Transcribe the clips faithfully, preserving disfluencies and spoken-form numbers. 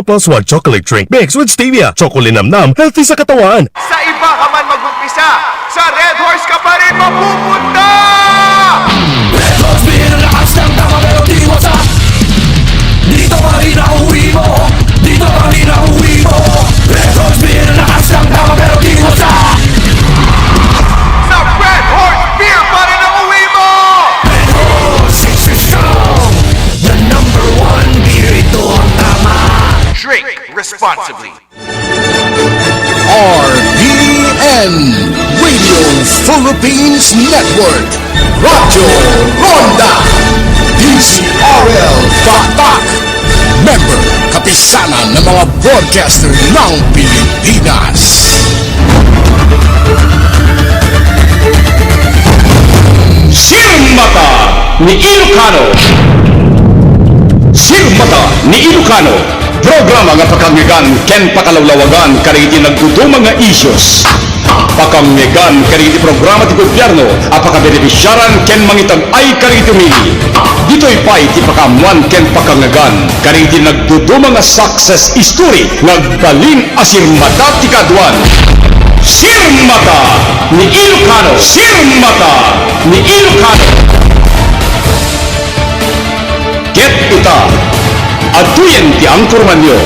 Plus One Chocolate Drink Mix with Stevia. Chocolate Nam Nam, healthy sa katawan. Sa iba ka man mag-umpisa, sa Red Horse ka pa rin mapupunta! Red Horse Beer, lakas ng tama pero di wasak. Dito pa rin ang uwi mo. Dito pa rin ang uwi mo. Red Horse Beer, lakas ng tama pero di wasak. Sa Red Horse Beer pa rin ang uwi mo! Red Horse, strong. The number one beer, ito ang tama. Drink responsibly. R P N, Radio Philippines Network, Radyo Ronda, D Z R L Batak, member, kapisanan ng mga broadcaster ng Pilipinas. Sirmata ni Ilocano. Sirmata ni Ilocano. Programa nga pakangngegan ken pakalawlawagan kadagiti nagduduma nga issues. Pakangngegan kadagiti programa ti gobyerno a pakabenefisiaran ken mangitag-ay kadagiti umili. Ditoy pay ti pakaammuan ken pakangngegan kadagiti nagduduma nga success story nga agbalin a sirmata ti kaaduan. Sirmata ni Ilocano! Sirmata ni Ilocano! Ket ita, adtoyen ti angkormanyo.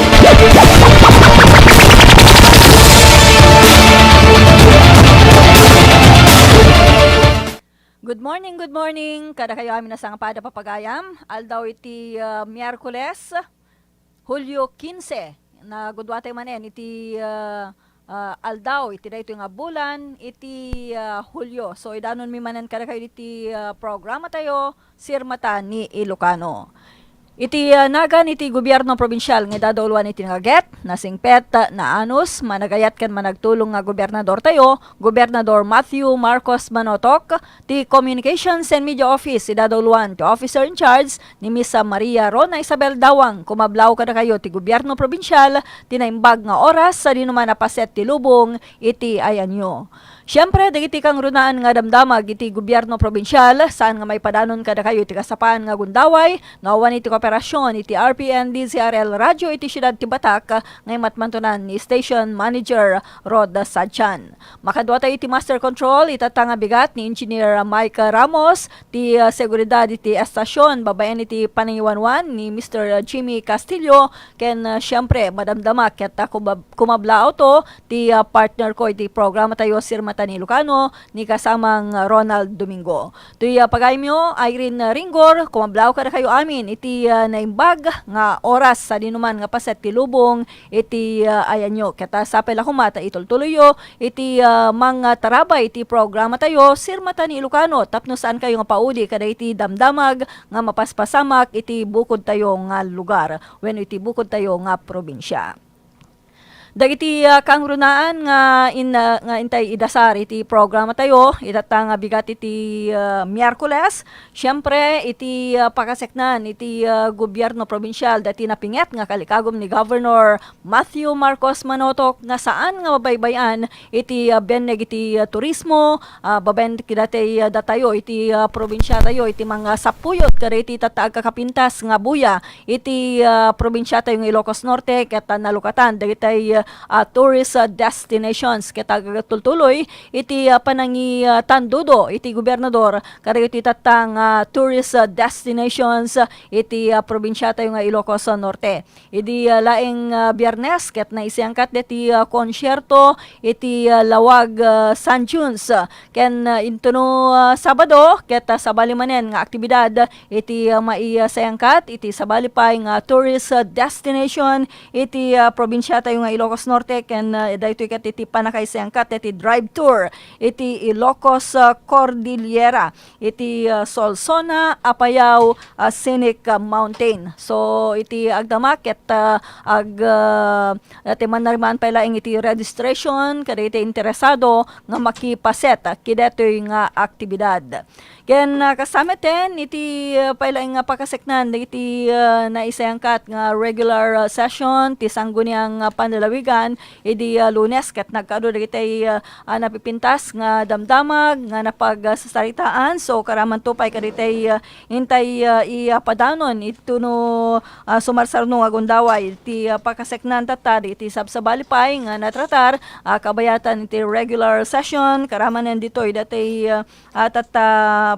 Good morning, good morning. Kadakayo amin a sangpada papagayam. Aldaw iti, ah, Miyerkules, Hulyo kinse. Nagudua tayo manen iti, ah, ah, aldaw iti daytoy nga bulan iti, ah, Hulyo. So, idanonmi manen kadakayo iti, ah, programa tayo, Sirmata ni Ilocano. Iti, ah, nagan iti gobierno probinsial nga idadauluan iti nagaget, nasingpet, naanus, managayat ken managtulong nga gobernador tayo, Gobernador Matthew Marcos Manotok, ti Communications and Media Office idadauluan ti Officer in Charge ni Miss Maria Rona Isabel Dawang. Kumablaw kadakayo ti gobierno probinsial ti naimbag nga oras sadino man a paset ti lubong iti ayanyo. Siempre, dagiti kangrunaan nga damdamag iti gobierno probinsial, saan nga maipadanon kadakayo iti kasapulan nga gundaway, no awan iti kooperasion iti R P N D Z R L Radio iti Siudad ti Batak, nga imatmantunan ni Station Manager Rod Sadchan. Makadua tayo iti master control, itatta nga bigat ni Engineer Mike Ramos, ti, ah, seguridad iti estasion, babaen iti panangiwanwan ni Mister Jimmy Castillo, ken, ah, siempre, madamdama ket, ah, kumab-, kumablaawto ti, ah, partner ko iti programa tayo, Sirmata ni Ilocano, ni kasamang Ronald Domingo. Toy, ah, pagayamyo, Irene Ringgor, kumablaw kadakayo amin iti, ah, naimbag nga oras sadino man nga paset ti lubong iti, ah, ayanyo. Ket, ah, sapay la koma ta itultuloyyo iti, ah, mangtarabay iti programa tayo, Sirmata ni Ilocano, tapno saan kayo nga pauli kadagiti damdamag nga mapaspasamak iti bukod tayo nga lugar wenno iti bukod tayo nga probinsia. Dagiti, ah, kangrunaan nga in-, ah, nga intay idasar iti programa tayo, itatta nga bigat iti, ah, Miyerkules, siempre, iti, ah, pakaseknan iti, ah, gobierno probinsial, dati napinget nga kalikagum ni Governor Matthew Marcos Manotok nga saan nga mabaybay-an iti, ah, bienneg iti, ah, turismo, ah, babaen kadagiti, ah, datayo iti, ah, probinsia tayo, iti mangsappuyot kadagiti tatta agkakapintas nga buya iti, ah, probinsia tayo nga Ilocos Norte, ket, ah, nalukatan dagiti, ah, tourist, ah, destinations, ket agtultuloy iti, ah, panangitandudo iti gobernador kadagiti tatta nga tourist, ah, destinations, ah, iti, ah, probinsia tayo nga Ilocos, ah, Norte. Idi, ah, laeng, ah, Biernes, ket naisayangkat deti, ah, konsierto iti, ah, Lawag, ah, Sand Dunes, ah, ken, ah, intono, ah, Sabado, ket, ah, sabali manen nga aktibidad iti, ah, maisayangkat iti sabali pay nga tourist, ah, destination iti, ah, probinsia tayo nga Ilocos Norte, ken, ah, daytoy ket iti pannakaisayangkat iti drive tour iti Ilocos, ah, Cordillera, iti, ah, Solsona, Apayao, ah, Scenic, ah, Mountain. So, iti agdama ket, ah, ag-, ah, dati man narimaan pay laeng iti registration kadagiti interesado nga makipaset, ah, kadaytoy nga aktibidad. Ken, ah, kasta metten iti, ah, pay laeng nga pakaseknan dagiti, ah, naisayangkat nga regular, ah, session ti Sangguniang, ah, Panlalawigan Gan idi, ah, Lunes ket nagkaadu dagiti, ah, ah, napipintas nga damdamag nga napagsasaritaan. So, karamanto pay kaditay, ah, intay, ah, ipadanon iti no, ah, sumarsarno nga gundaway ti, ah, pakaseknan tatta iti sabsabali pay nga natratar, ah, kabayatan iti regular session. Karamanen ditoy dati, ah, ah, tatta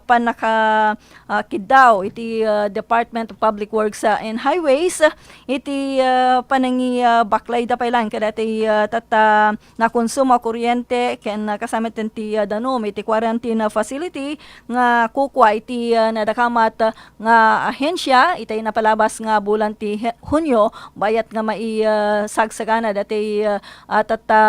pannaka, ah, kiddaw iti, ah, Department of Public Works, ah, and Highways, iti, ah, panangi, ah, baklayda pay laeng kadati, ah, tatta nakonsumo a kuryente ken, ah, kasamet ti, ah, danum iti quarantine facility nga kukua iti, ah, nadakamat, ah, nga ahensya iti napalabas nga bulan ti He-, Hunyo, bayat nga mai, ah, sagsagana dati, ah, ah, tatta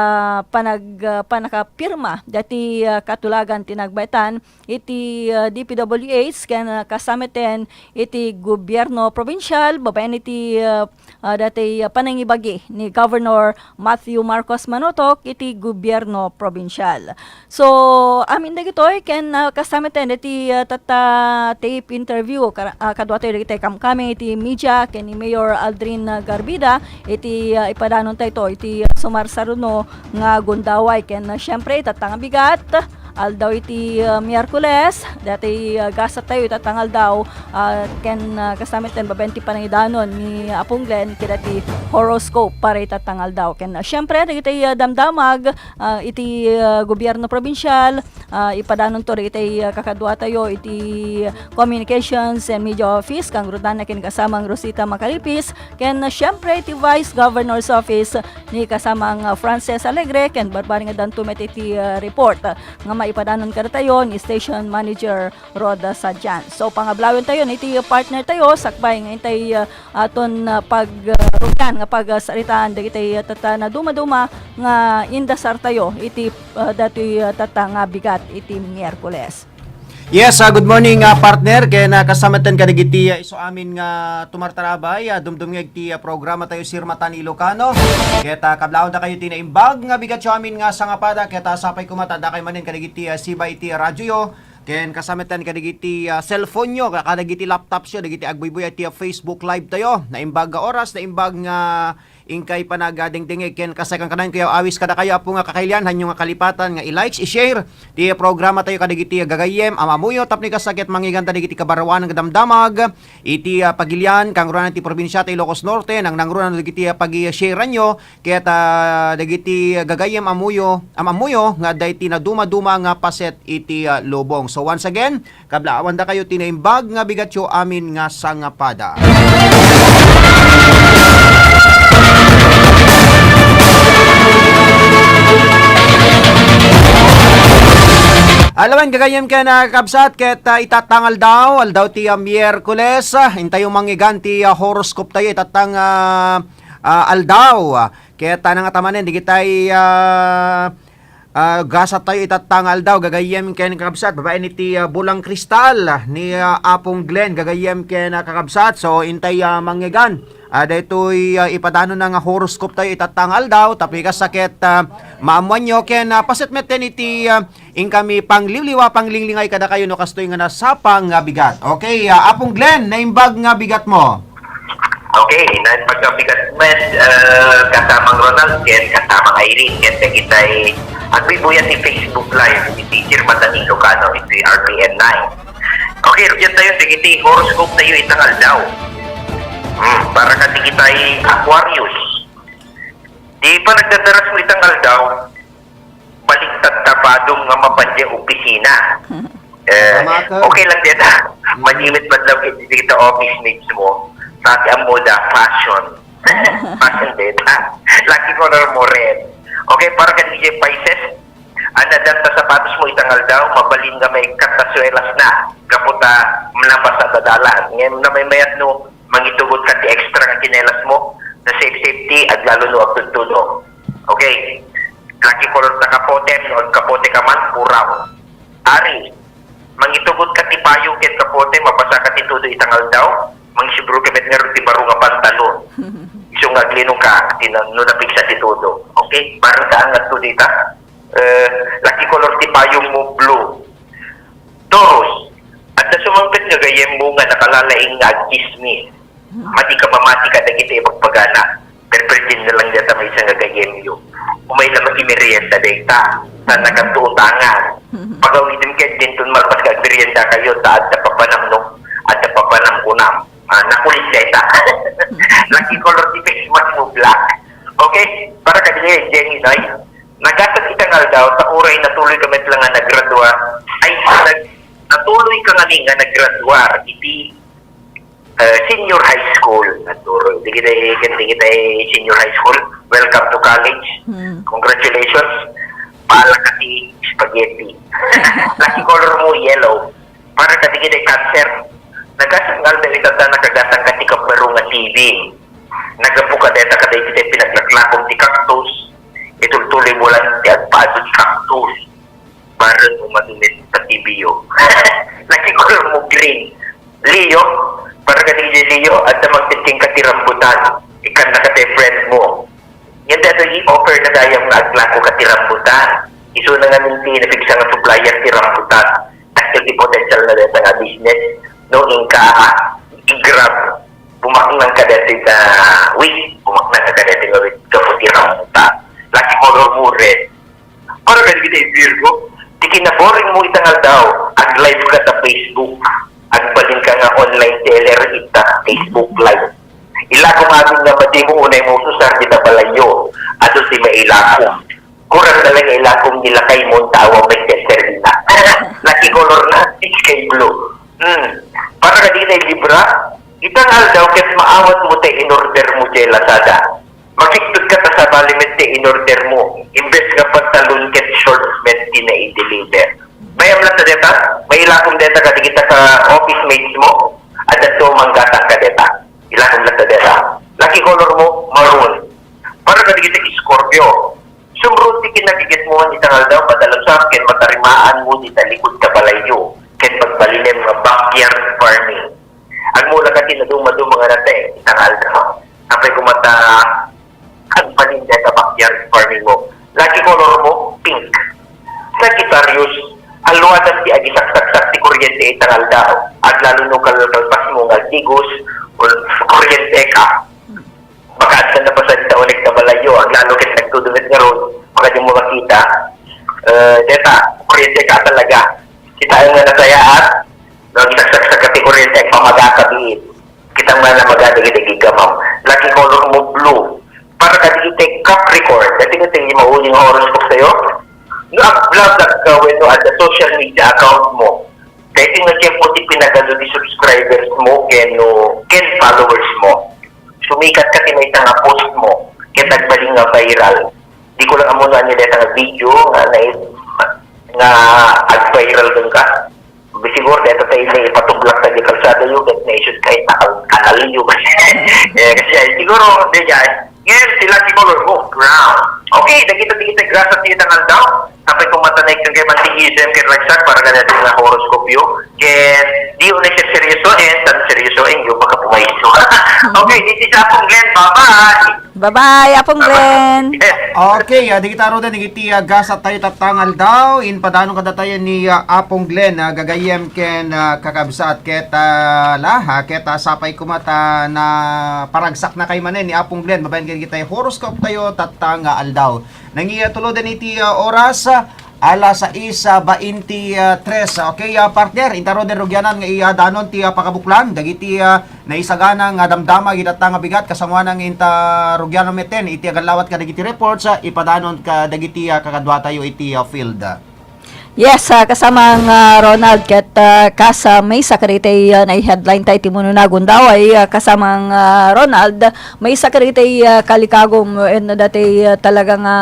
panag-, ah, pannakapirma dati, ah, katulagan ti nagbayatan iti, ah, D P W H ken, ah, kasameten iti gobierno probinsial babaen iti, ah, ah, dati, ah, panangibagi ni Governor Matthew Marcos Manotok iti gobierno probinsial. So, amin dagitoy ken, ah, kasameten iti, ah, tatta tape interview kar-, ah, kaduatoy dagiti kamkameng iti media ken ni Mayor Aldrin, ah, Garbida iti, ah, ipadanon tayo iti, ah, sumarsaruno nga gundaway ken, ah, siyempre, tatta nga bigat, aldaw iti, ah, Miyerkules, dati, ah, gasat tayo itatta nga aldaw, ah, ken, ah, kasameten babaen ti panangidanon ni Apong Glenn kadati horoscope para itatta nga aldaw. Ken, ah, siyempre, dagiti, ah, damdamag, ah, iti, ah, gobierno probinsial, ah, ipadanonto dagiti, ah, kakadua tayo iti Communications and Media Office, kangrudan na ken kasamang Rosita Macaripis, ken, ah, siyempre, iti Vice Governor's Office ni kasamang, ah, Frances Alegre, ken barbaringadanto met iti, ah, report, ah, nga maipadanon kadatayo ni Station Manager Rhoda Sadian. So, pangablawen tayo iti partner tayo, sakbay nga intay, ah, aton, ah, pag, ah, rugian nga pagsaritaan dagiti, ah, tatta nga dumaduma nga indasar tayo iti, ah, datoy, ah, tatta nga bigat iti Miyerkules. Yes, ah, good morning, ah, partner. Ken, ah, kasameten kadagiti, ah, isu amin nga tumartarabay, ah, dumdumngeg ti, ah, programa tayo, Sirmatan Ilocano. Ket, ah, kablaawanda kayo ti naimbag nga bigat yo amin nga sangapada. Ket, ah, sapay koma ta adda kayo manen kadagiti, ah, siba iti radyo yo. Ken kasameten kadagiti, ah, cellphone yo, ka-, kadagiti laptops yo, dagiti agbuybuya iti, ah, Facebook Live tayo. Naimbag nga oras, naimbag nga inkay panagadengdengeg ken kasay kankanayon kayo awis kadakayo, Apo, nga kakailian, hanyo nga kalipatan nga i-likes, i-share ti programa tayo kadagiti gagayyem, am-ammoyo, tapno kasta ket mangngeganta dagiti kabarruanan nga damdamag iti, ah, pagilian, kangrunan ti probinsia ti Ilocos Norte, nang nangruna dagiti, ah, pag-i-shareanyo, ket, ah, dagiti gagayyem ammoyo, am-ammoyo nga adda iti nadumaduma nga paset iti, ah, lubong. So once again, kablaawanda kayo ti naimbag nga bigatyo amin nga sangapada. Alawen gagayyem ken, ah, kabsat, ket, ah, itatta nga aldaw, aldaw ti, ah, Miyerkules, ah, intayo mangngeg ti, ah, horoscope tayo itatta nga, ah, aldaw. Ket, ah, nangata manen dagitay, ah, ah, gasat tayo itatta nga aldaw, gagayyem ken kakabsat, babaen iti, ah, bulang kristal ni, ah, Apong Glenn, gagayyem ken, ah, kakabsat. So, intay, ah, mangngeg, ah, daytoy, ah, ipadanonna nga horoscope tayo itatta nga aldaw, tapno kasta ket, ah, maammoanyo ken, ah, paset metten iti, ah, inkami pangliwliwa, panglinglingay kadakayo no kastoy nga nasapa nga bigat. Okay, ah, Apong Glenn, naimbag nga bigat mo. Okay, naimbag nga bigat met, eh, kasamang Ronald, ken kasamang Irene, ken dagitay agbuybuya ti Facebook Live, iti Sirmatan Ilocano, iti R P N nine. Okay, rugian tayo, dagiti horoscope tayo ita nga aldaw. Hmm, para kadagitay Aquarius. Di pa nagdadaras mo ita nga aldaw, baligtad ta padum nga mapan diay opisina. Eh, okay lang diay ta. Mm. Madimit man lang iti dagiti office mates mo. Pati ammo da, fashion. Fashion diay ta. Lucky color mo, red. Okay, para kadagiti Pisces, an addam ta sapatos mo ita nga aldaw, mabalin nga maikkat ta suelas na. Gapu ta, nabasa ta dalan. Ngem namaymayat no, mangitugot ka ti extra nga tsinelas mo. Ta safe safety, aglalo no agtudtudo. Okay. Lucky color ta kapote, no agkapote ka man, puraw. Aries, mangitugot ka ti payong ken kapote, mabasa ka ti tudo ita nga aldaw, mangisibro ka met ngarud ti baro nga pantalon. Isu nga aglinong ka, ti na-, no napigsa ti tudo. Okay? Bareng ka angat tudo ita. Eh, lucky color ti payong mo, blue. Taurus, adda sumangpet nga gayyem mo nga nakalalaing nga agtsismis. Madi ka mamati kadagiti ibagbagana. Perperdin na lang diay ta maysa nga gayemyo. Umay la makimerienda dayta, ta nakatutangan. Pagawidem ket dinton malpas nga agmeriendakayo, ta adda papanam no, adda papanam kunam. Ah, nakulit dayta. Lucky color ti face mask mo, black. Okay? Para kadi Jenny, noy? Nagasat ita nga aldaw, ta uray natuloy ka met la nga naggraduar, ay, nag-, natuloy ka nga ni nga naggraduar iti, eh, senior high school. Natuloy. Di kita, di kita senior high school. Welcome to college. Hmm. Congratulations. Paala ka ti spaghetti. Lucky color mo, yellow. Para kadi kita cancer. Nagasat nga aldaw ita ta nakagatang ka ti kabbaro nga T V. Nagapu ka dayta kadagiti pinaglaklakom ti cactus. Itultuloy mo lang ti agpaadu ti cactus. Para mo madumit sa T V yo. Lucky color mo green. Leo, para kadagiti Leo, adda mangted kenka ti rambutan. Ikkan na ka ti friend mo. Ngem daytoy i-offer na gayam nga aglako ka ti rambutan. Isuna ngamin ti napigsa nga supplier ti rambutan. Dakkel ti potential na dayta nga business. No, inka i-grab. Bumaknang ka daytoy nga week. Bumaknang ka daytoy nga week. Gapu ti rambutan. Lucky color mo red. Para kadagiti Virgo, ti kinaboring mo ita nga aldaw, ag-live ka ta Facebook. Agbalin ka nga online seller ita Facebook Live. Ilakom amin nga madi mo unay mo ususar dita balayyo. Adu ti mailakom. Kurang na lang nga ilakom ni lakay mo ta awan may seller dita. Lucky color na, sky blue. Hmm. Para kadagiti Libra, ita nga aldaw ket maawat mo ti in-order mo ti Lazada. Makittud ka ta sabali met ti in-order mo. Imbes nga pantalon ket shorts met ti nai-deliver. Mayam latta deta, mailakom deta kadagita ka office mates mo. Adda to manggatang ka deta. Ilakom latta deta. Lucky color mo, maroon. Para kadagita Scorpio. Sumrot ti kinagigit mo ita nga aldaw, madalusam ken matarimaan mo dita likod ka balayyo. Ken pagbalinem nga backyard farming. Agmula ka ti naduma-duma nga nateng ita nga aldaw. Apay koma ta agbalin dayta backyard farming mo. Lucky color mo, pink. Sagittarius, aluadan ti agisaksaksak ti kuryente ita nga aldaw. Aglalo no kalkalpas mo nga agdigos, o kuryente ka. Baka adda napasalit ta unik ta balayyo, aglalo ket nagtudunget nga road, baka di mo makita. Eh, deta, kuryente ka talaga. Kita nga nasayaat, no, agisaksaksak ti kuryente, pamagaka biit. Kita nga namaga dagiti gigamam. Lucky color mo, blue. Para kadagiti Capricorn, dati nga ti mauli nga horoscope tayo. No, ag-vlog ka wenno adda social media account mo. Dati nga tiempo ti pinagadu ti subscribers mo ken no, ken followers mo. Sumikat ka ti maysa nga post mo, ket agbalin nga viral. Di ko lang ammo no ania dayta nga video nga nai-, nga ag-viral kenka. Siguro dayta tayo na ipatublak ta di kalsada yo, ket naisut ka ita kal-, kanal yo. Eh, kasi ay, siguro, di dyan. Ngayon, sila siguro, oh, brown. Okay, dagita, dagita, grasa, dagita nga aldaw. Apay koma ta naikkeng kay mantigisem ket ragsak para kadagiti nga horoscope yo. Ket di unay seryosoen, tan seryosoen yo pagkapumayso. Okay, this is Apong Glenn. Bye-bye. Bye-bye, Apong Glenn. Yes. Okay, ah, dagita ruden, dagiti, ah, gasat tayo tatta nga aldaw. Impadanon kadatayo ni, ah, Apong Glenn, ah, gagayem ken, ah, kakabsat ket, ah, la, ha, ket, ah, sapay koma ta na paragsak na kay manen ni Apong Glenn. Babaen ken kita horoscope tayo tatta nga aldaw. Nangiya tuloden iti, ah, oras, ah, alas sais, ah, bainti tres. Okay, ah, partner, inta ruden rugianan nga iyadanon ti, ah, pakabuklan dagiti, ah, naisagana nga damdama iti tatta nga bigat, kasangoanan nga inta rugianan metten iti agallawat kadagiti reports, ah, ipadanon kadagiti, ah, kakaduatayo iti, ah, field. Yes, ah, kasamang, ah, Ronald, ket, ah, kas, ah, maysa kadagiti, ah, nai-headline ta iti munona nga aldaw ay, ah, kasamang, ah, Ronald, maysa kadagiti, ah, kalikagum wenno dati, ah, talaga nga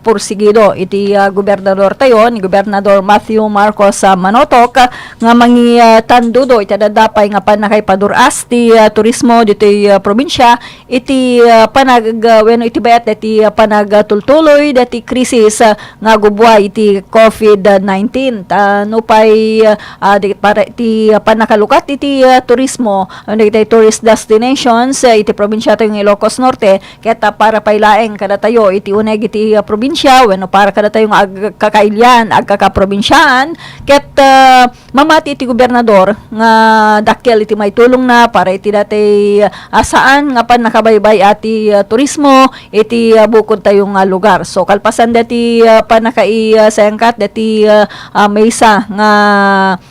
pursigido iti, ah, gobernador tayo, ni Gobernador Matthew Marcos, ah, Manotok, ah, nga mangitandudo iti adda pay nga pannakaipadur-as ti, ah, turismo ditoy, ah, probinsia iti, ah, panag-, ah, wenno iti bayat dati, ah, panagtultuloy dati krisis, ah, nga agubua iti COVID nineteen. Ta no pay, ah, di, para iti, ah, pannakalukat iti, ah, turismo, ah, dagiti tourist destinations, ah, iti probinsia tayo nga Ilocos Norte, ket, ah, para pay laeng kadatayo iti uneg iti, ah, probinsia, wenno para kadatayo nga agkakailian, agkakaprobinsiaan, ket, ah, mamati iti gobernador nga dakkel iti maitulongna para iti dati, ah, saan nga pannakabaybay-a ti, ah, turismo iti, ah, bukod tayo nga lugar. So, kalpasan dati, ah, pannakai, ah, sayangkat dati, ah, ah, maysa nga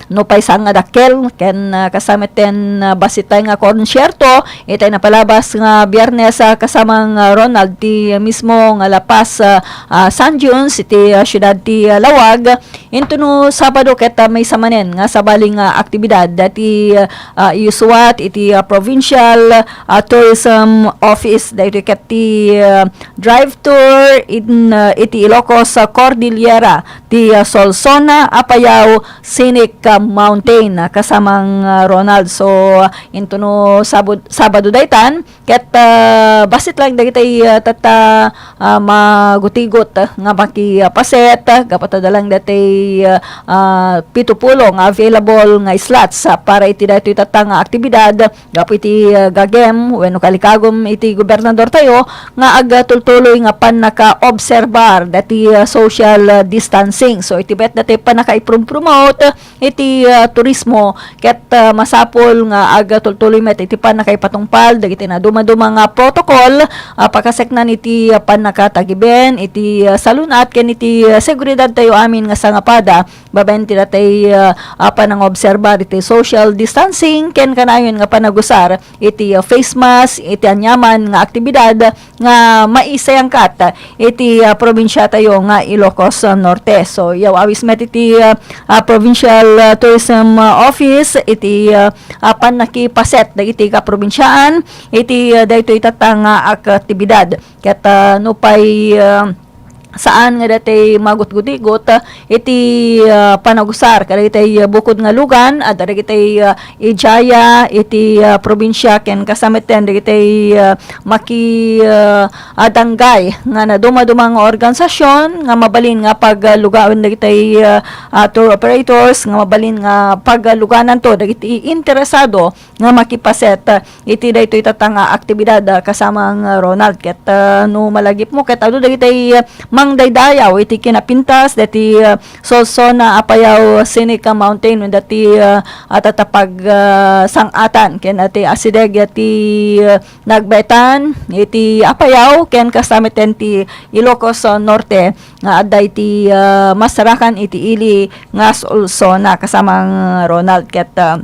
no pay saan nga dakkel ken, ah, kasama ten, ah, bassit tayo nga konsierto itay napalabas nga Biyernes, ah, kasamang, ah, Ronald ti mismo nga La Paz, ah, ah, Sand Dunes iti, ah, siudad ti, ah, Laoag. Intono Sabado ket, ah, maysa manen nga sabali nga aktibidad dati, ah, isuat iti, ah, Provincial, ah, Tourism Office daytoy ket ti, ah, drive tour in, ah, iti Ilocos, ah, Cordillera ti, ah, Solsona, Apayao Scenic, ah, Mountain, ah, kasamang, ah, Ronald. So, intono Sabod-, Sabado daytan, ket, ah, bassit lang dagiti, ah, tatta, ah, magutigot, ah, nga makipaset, ah, gapu ta adda lang dagiti, ah, ah, pitupulo nga available nga slots, ah, para iti daytoy tatta nga aktibidad, gapu iti, ah, gagem wenno kalikagum iti gobernador tayo nga agtultuloy nga pannakaobserbar dati, ah, social, ah, distancing. So, iti bet dati pannakaiprumpromote iti, ah, turismo ket, ah, masapul nga agtultuloy met iti pannakaipatungpal dagiti nadumaduma nga protocol, ah, pakaseknan iti, ah, pannakatagiben iti, ah, salun-at ken iti, ah, seguridad tayo amin nga sangapada babaen ti dati, ah, ah, panangobserbar iti social distancing ken kanayon nga panagusar iti, ah, face mask iti aniaman nga aktibidad nga maisayangkat iti, ah, probinsia tayo nga Ilocos Norte. So, yaw-awis met iti, ah, ah, Provincial, ah, Tourism, ah, Office iti, ah, ah, pannakipaset dagiti kaprobinsiaan iti, ah, daytoy tatta nga aktibidad. Ket, ah, no pay, ah, saan nga dati magutgutigot, ah, iti, ah, panagusar kadagiti, ah, bukod nga lugan, adda dagiti, ah, ijaya iti, ah, probinsia ken kasameten dagiti, ah, maki, ah, ah, danggay nga nadumaduma nga organisasyon nga mabalin nga paglugaen dagiti, ah, ah, tour operators nga mabalin nga paglugananto dagiti interesado nga makipaset, ah, iti daytoy tatta nga aktibidad, ah, kasamang, ah, Ronald. Ket, ah, no malagipmo, ket adu dagiti, ah, mangdaydayaw iti kinapintas dati, ah, Solsona Apayao Scenic Mountain, wenno dati, ah, ah, tatta pag, ah, sang-atan ken dati asideg ti, ah, nagbaetan iti Apayao ken kasameten ti Ilocos, ah, Norte nga adda iti, ah, masarakan iti ili nga Solsona kasamang, ah, Ronald. Ket, ah,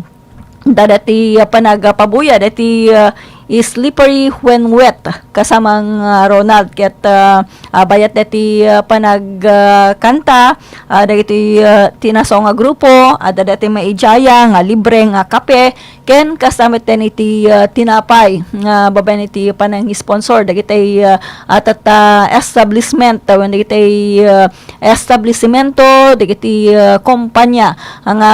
adda dati, ah, panagpabuya dati, ah, slippery when wet kasamang, ah, Ronald ket, ah, ah, bayat dati, ah, panag, ah, kanta, ah, dagiti, ah, ti nasao nga grupo, adda dati maijaya nga libre nga kape, ken kasta met iti, ah, tinapay nga babaen iti panang-sponsor dagiti, ah, ah, tatta establishment, ah, wenno dagiti, ah, establisimento, dagiti, ah, kompanya nga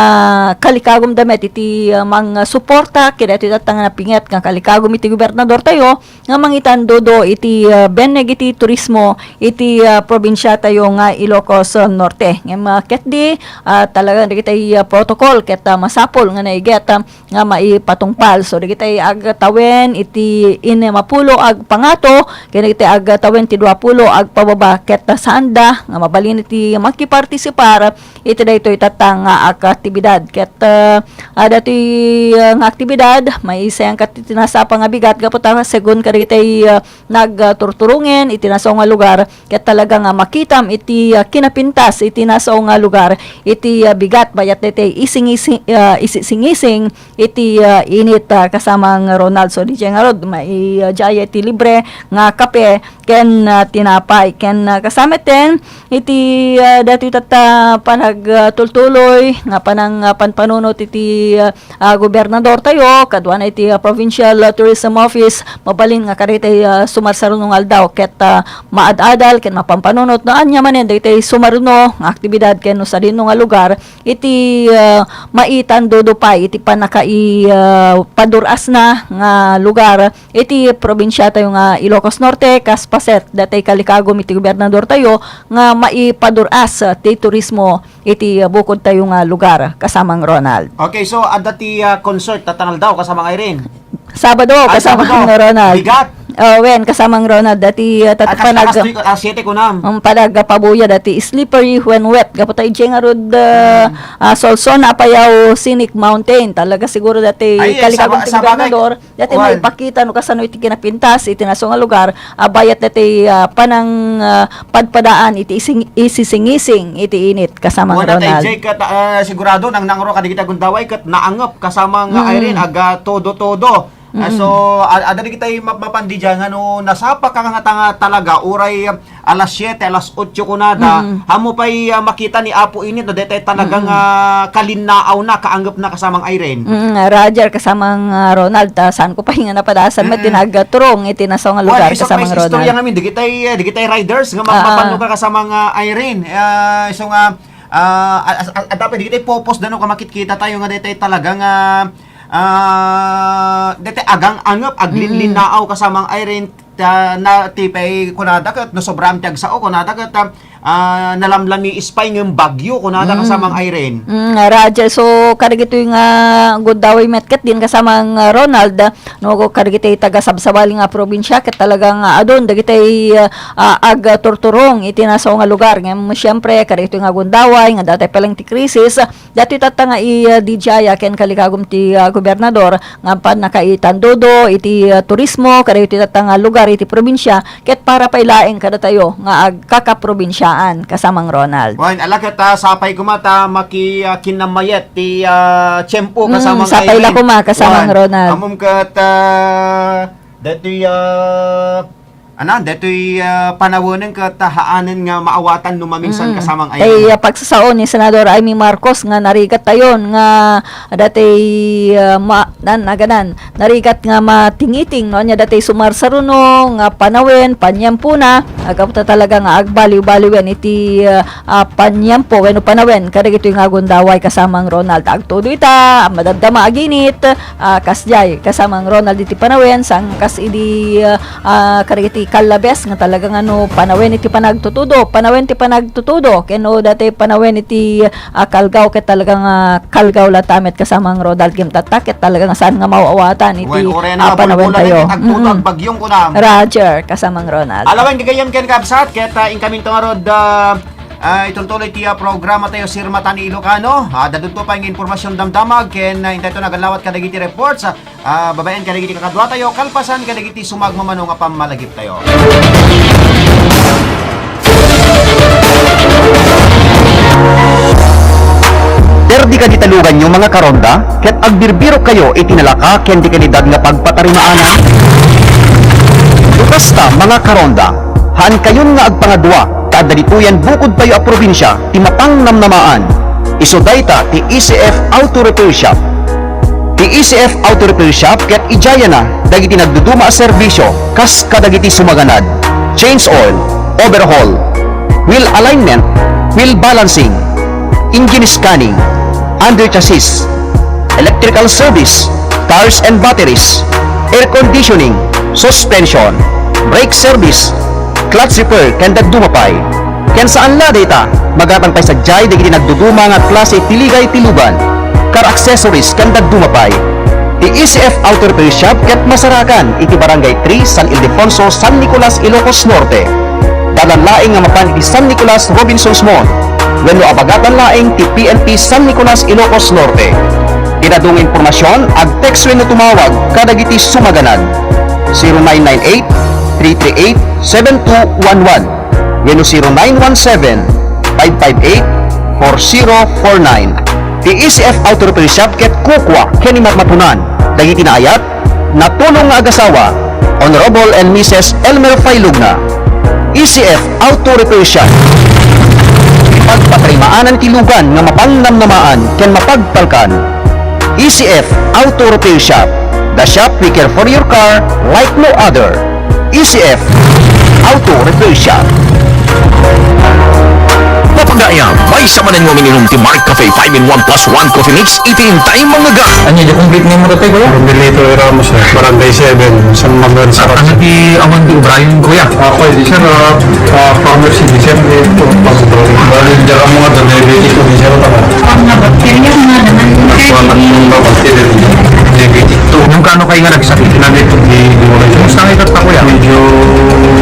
kalikagumda met iti, ah, mangsuporta kadagiti tatta nga napinget nga kalikagum iti gobernador tayo nga mangitandudo iti, ah, benneg iti turismo iti, ah, probinsia tayo nga Ilocos Norte. Ngem, ah, ketdi, ah, talaga dagiti, ah, protocol ket, ah, masapul nga naiget, ah, nga maipatungpal. So, dagiti agtawen iti innem a pulo agpangato, ken dagiti agtawen ti dua pulo agpababa, ket saanda nga mabalin iti makipartisipar iti daytoy tatta nga aktibidad. Ket, ah, ah, datoy, ah, nga aktibidad, maisayangkat iti nasapa nga bigat gapu ta segun kadagiti, ah, nagturturongen iti nasao nga lugar, ket talaga nga makitam iti, ah, kinapintas iti nasao nga lugar, iti, ah, bigat bayat daytoy isingisi-, ah, isisingising iti, ah, init, ah, kasamang Ronald. So, di ngarud, maijaya iti libre nga kape ken, ah, tinapay. Ken, ah, kasta met ten, iti, ah, datoy tatta panagtultuloy nga panang, ah, panpanunot iti, ah, ah, gobernador tayo, kaduana iti, ah, Provincial, ah, Tourism Office, mabalin nga kadagiti, ah, sumarsarno nga aldaw ket, ah, maad-adal ken mapampanunot no ania manen dagiti sumarno nga aktibidad ken no sadino nga lugar iti, ah, maitandudo pay iti pannakai-, ah, padur-asna nga lugar iti probinsia tayo nga Ilocos Norte, kas paset datay kalikagum iti gobernador tayo nga maipadur-as ti turismo iti, ah, bukod tayo nga lugar, kasamang Ronald. Okay, so adda ti, ah, concert ta tanaldaw, kasamang Irene. Sabado, Ay, kasamang Sabado. Ronald. Bigat. Oh, wen, kasamang Ronald, dati, ah, tat-, At as, panag-, as, as, siete kunam. Ang panagpabuya dati slippery when wet. Gapu ta iti nga rod, ah, Hmm. ah, Solsona, Apayao Scenic Mountain. Talaga siguro dati Ay, kalikagum saba-, ti sabagay. Gobernador. Dati Wan. Maipakita no kasano iti kinapintas iti naso nga lugar, a, bayat dati, a, panang, a, padpadaan iti ising-, isisingising iti init, kasamang Wan, Ronald. Jay, ket, a, sigurado nang nangro kadagiti agundaway ket naangep, kasamang Mm. Irene, aga todo-todo. A, Mm. so, a-, adda dagiti map-, mapan di dyan, ano, nasapa ka nga tanga-, talaga, uray, alas siete, alas otso kunada, Mm. ammo pay, ah, makita ni Apo Init no daytay talagang, Mm. ah, kalinnaawna, kaangepna, kasamang Irene. Mm, Roger, kasamang, ah, Ronald, ah, saan ko pay nga napadasan met Mm. ti nagturong iti naso nga lugar, Wan, isu-, kasamang Ronald. Istorya ngamin, digitay, eh, digitay riders nga Ah, ah. Mapapano ka, kasamang, ah, Irene. Ah, isu nga, ah, a-, a-, a-, dapat digitay popos dano ka makitkita tayo nga daytay talagang, ah, ah, daytay agang-angep, aglinlinnaaw, Mm. kasamang Irene, ta-, na, ti pay kunada ket no sobram ti agsao, kunada ket, ah, ah, nalamlami ispay ngem bagyo, kunada Mm. kasamang Irene. Mm, Roger, so kadagitoy nga gundaway met ket din kasamang, ah, Ronald, no, kadagitoy taga sabsabali nga probinsya ket talaga nga adun dagitoy, ah, agturturong iti naso nga lugar. Ngem, siyempre, kadagitoy nga gundaway nga daytay pay laeng ti krisis, Datoy tatta nga i, ah, D J I A ken kalikagum ti, ah, gobernador nga pannakaitandudo iti, ah, turismo kadagitoy tatta nga lugar iti probinsia ket para pay laeng kadatayo nga agkakaprobinsiaan, kasamang Ronald. Wen, ala ket, ah, sapay koma ta maki, ah, kinammayat ti, ah, tiempo, Mm, kasamang sapay la Irene. Koma, kasamang Wen, Ronald. Ammom ket, ah, datoy, ah, Ana, detoy, ah, panawenen ket haanen nga maawatan no maminsan Mm. kasamang Tay, Irene. Ah, pagsasao ni Senador Imee Marcos nga narigat tayon nga datoy, ah, ma-, nan-, naganan, narigat nga matingiting, no, ania datoy sumarsaruno nga panawen, paniempona, agapu ta talaga nga agbaliw-baliwen iti, ah, ah, paniempo wenno panawen kadagitoy nga agundaway kasamang Ronald. Agtudo ita, madaddama aginit, ah, kasdiay kasamang Ronald iti panawen, saan kas idi, ah, ah, kadagiti kallabes nga talaga nga no panawen iti panagtutudo, panawen ti panagtutudo, ken no dati panawen iti, ah, kalgaw ket talaga nga kalgaw latta met kasamang Ronald ngem tatta ket talaga nga saan nga maawatan iti, Wen, uray ah, nga panawen bulbulan tayo. Ket agtudo, Mm-mm. Agbagyong kunam. Roger, kasamang Ronald. Alawen gagayyem ken kabsat, ket, ah, inkaminto nga rod, ah, Ah, ituntuloy ti, ah, programa tayo, Sirmata ni Ilocano. Ah, dadunto pay nga impormasyon damdamag, ken, ah, intay to nagallawat kadagiti reports, ah, babaen kadagiti kakaduatayo, kalpasan kadagiti sumagmamano nga pammalagiptayo. Perdi kadi taluganyo, mga karonda, ket agbirbirok kayo iti nalaka ken di kalidad nga pagpatarimaanan? Bukas ta, mga karonda, haan kayon nga agpangadua, ta adda ditoyen bukod tayo a probinsia, ti mapannamnamaan. Isu dayta ti E C F Auto Repair Shop. Ti E C F Auto Repair Shop ket idiayana dagiti nagduduma a serbisio kas kadagiti sumaganad: change oil, overhaul, wheel alignment, wheel balancing, engine scanning, under chassis, electrical service, tires and batteries, air conditioning, suspension, brake service, clutch repair, ken dadduma pay. Ken saan la dayta, magatang pay sadiay dagiti nagduduma nga klase ti ligay ti lugan, car accessories, ken dadduma pay. Ti E C F Auto Repair Shop ket masarakan iti Barangay three, San Ildefonso, San Nicolas, Ilocos Norte. Dalan laeng nga mapan iti San Nicolas Robinsons Mall wenno abagatan laeng ti P N P San Nicolas, Ilocos Norte. Ken adu nga impormasion, ag-text wenno tumawag kadagiti sumaganad, zero nine nine eight, three three eight, seven two one one wenno zero nine one seven, five five eight, four zero four nine. Ti E C F Auto Repair Shop ket kukua ken ni matmatunan dagiti naayat, natulong nga agasawa, Honorable and Missus Elmer Failugna. E C F Auto Repair Shop. Pagpatarimaanan ti lugan nga mapannamnamaan ken mapagtalkan. E C F Auto Repair Shop, the shop we care for your car like no other. E C F Auto Repair Shop. Mapagayam, Isa manen nga umiinom ti Mark Cafe five in one plus one Coffee Mix, iti intay mangngegan. Ania, di complete name mo, tatay, kuya? Romelito A. Ramos, eh. Barangay seven, San Manuel, Sarac. Ano ti awan ti O'Brien, kuya? Ako, eh, di, sir, ah, ah, former citizen, eh, ito, pag-, bali, diyan ang mga diabetic ko, di, sir, tama. Ang mga bakterya, mga naman, sir, Kuha ng mga bakterya, diabetic to. Nung kano kayo nga nagsakit? Tinanay ko, di, di mo lang. Kumusta nga ito, kuya? Medyo,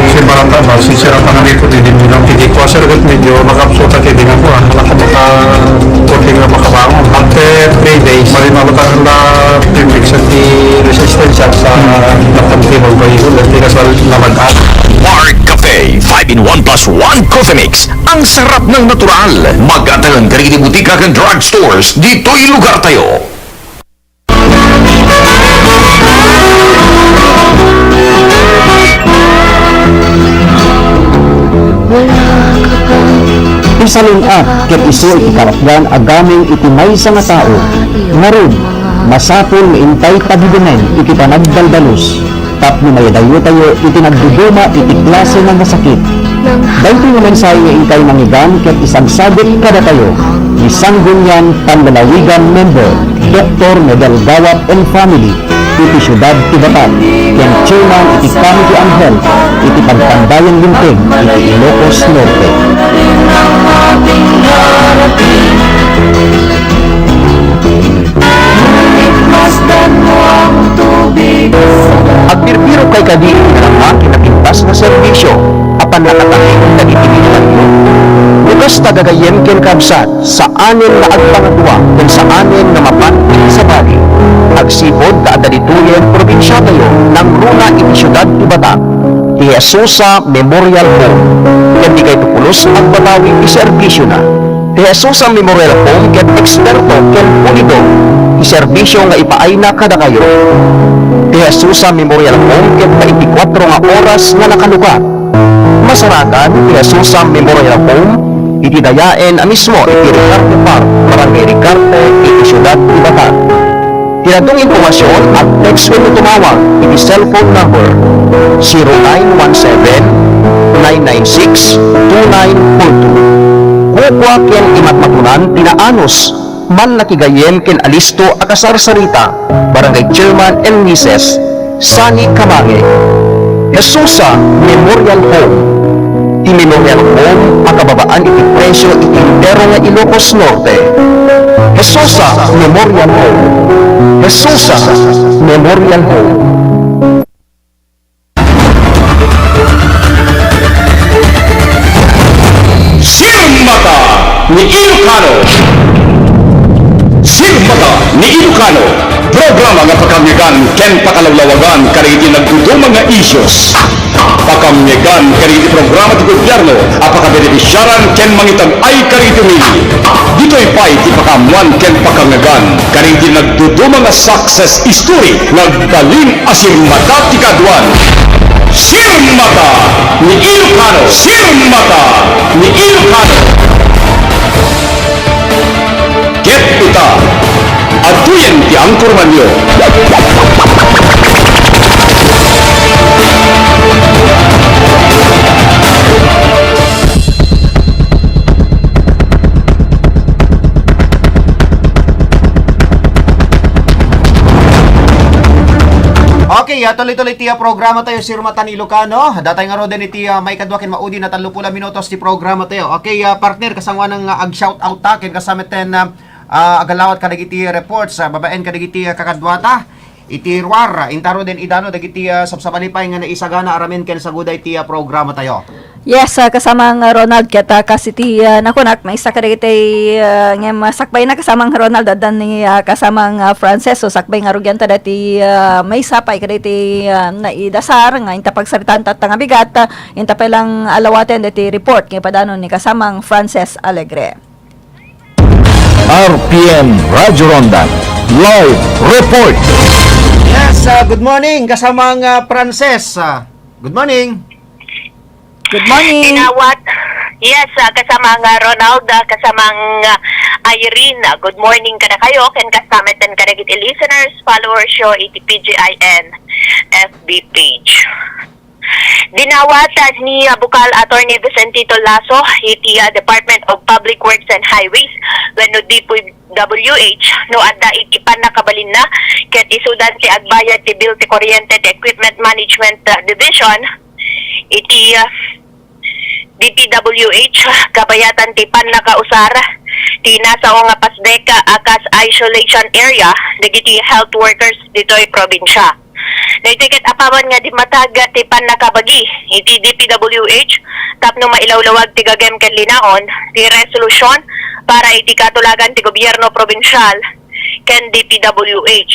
si Barata ba? Si Sir, ang pangalan ko, di, di mo lang. Hindi ko, sir, medyo makapsuta, kaya di nga po, ah. Naka-, naka-, kunti nga makabangon. After three days, marimabot ang na, pinfixan ti resistance sa, sa, hmm, nagtamtibang pa yun, at tigas na, na mag-at. Mark Cafe five in one plus one Coffee Mix. Ang sarap ng natural. Magkatagan ka rin butika kan drugstores dito'y lugar tayo. Isalun-at ket isu iti karakdan a gameng iti maysa nga tao. Ngarud, masapul nga intay pagidenen iti panagdaldalus tapno mayadayotayo iti nagduduma iti klase nga masakit. Daytoy nga mensahe nga intay mangngegam ket isagsagit kadatayo ni Sangguniang Panlalawigan member, Doktor Medal Gawat and family, iti siudad ti Batan, ken chairman iti Committee on Health iti Pagpandayan Linteg iti Ilocos Norte. Agbirbirok kadi iti narang-ak ken napintas nga serbisio a pannakataeng dagiti binuanyo? No kasta, gagayyem ken kabsat, saanen nga agpangagua ken saanen nga mapan iti sabali, agsipud ta adda ditoyen probinsiatayo nangruna iti siudad ti Batan, ti Jesusa Memorial Home, ken di kayto pulos agbabawi ti serbisiona. Ti Jesusa Memorial Home ket eksperto ken pulido ti serbisio nga ipaayna kadakayo. Ti Jesusa Memorial Home ket baintikwatro nga oras nga nakalukat. Masarakan ti Jesusa Memorial Home iti dayaen a mismo iti Ricarte Park, Barangay Ricarte, iti siudad ti Batan. Ti dadduma nga impormasion, ag-text wenno tumawag iti cellphone number zero nine one seven, nine nine six, two nine four two. Kukua ken imatmatunan ti naanus, mannakigayem ken alisto a kasarsarita, Barangay Chairman and Missus Sunny Camange. Jesusa Memorial Home. Ti Memorial Home a kababaan iti presio iti entero nga Ilocos Norte. Jesusa Memorial Home. Jesusa Memorial Home. Sirmata ni Ilocano. Sirmata ni Ilocano, programa nga pakangngegam ken pakalawlawagan kadagiti nagduduma nga issues. Pakangngegam kadagiti programa ti gobyerno a pakabenefisiaran ken mangitag-ay kadagiti umili. Ditoy pay ti pakaammoan ken pakangngegam kadagiti nagduduma nga success story nga agbalin a sirmata ti kaaduan. Sirmata ni Ilocano! Sirmata ni Ilocano! Ket ita, adtoyen ti angkormanyo. Okay, ah, tuloy-tuloy ti, ah, programa tayo, Sirmata ni Ilocano. Datay ngaruden iti, ah, maikadua ken maudi a tallopulo a minutos ti programa tayo. Okay, ah, partner, kasangoanan nga ag-shout out ta ken kasametten, ah, ah, agalawat kadagiti reports, ah, babaen kadagiti, ah, kakaduata iti ruar, ah, inta ngaruden idano dagiti, ah, sabsabali pay nga naisagana aramid ken saguda iti, ah, programa tayo. Yes, ah, kasamang Ronald, ket, ah, kas iti, ah, nakunak, maysa kadagiti, ah, ngem, ah, sakbayna, kasamang Ronald, adda ni, ah, kasamang, ah, Frances, so sakbay nga rugianta dati, ah, maysa pay kadagiti, ah, naidasar nga inta pagsaritaan tatta nga bigat, ah, inta pay lang alawaten dati report nga ipadano ni kasamang Frances Alegre. R P N Radyo Ronda Live Report. Yes, ah, good morning, kasamang, ah, Frances. Ah, good morning. Good morning. Inawat. Yes, ah, kasamang, ah, Ronald, ah, kasamang, ah, Irene. Ah, good morning kadakayo, ken kasametten kadagiti listeners, followers yo iti P G I N F B page. Dinawat ni, ah, Bukal Attorney Vicentito Lasso iti, ah, Department of Public Works and Highways wenno D P W H no adda iti pannakabalinna ket isudan ti agbayad ti bill ti kuryente ti Equipment Management, ah, Division iti, ah, D P W H kabayatan ti pannakausar ti nasao nga PASDEC a kas isolation area dagiti health workers ditoy probinsya. Daytoy ket apaman nga dimmatag ti pannakabagi iti D P W H tapno mailawlawag ti gagem ken linaon ti resolusyon para iti katulagan ti gobyerno probinsial ken D P W H.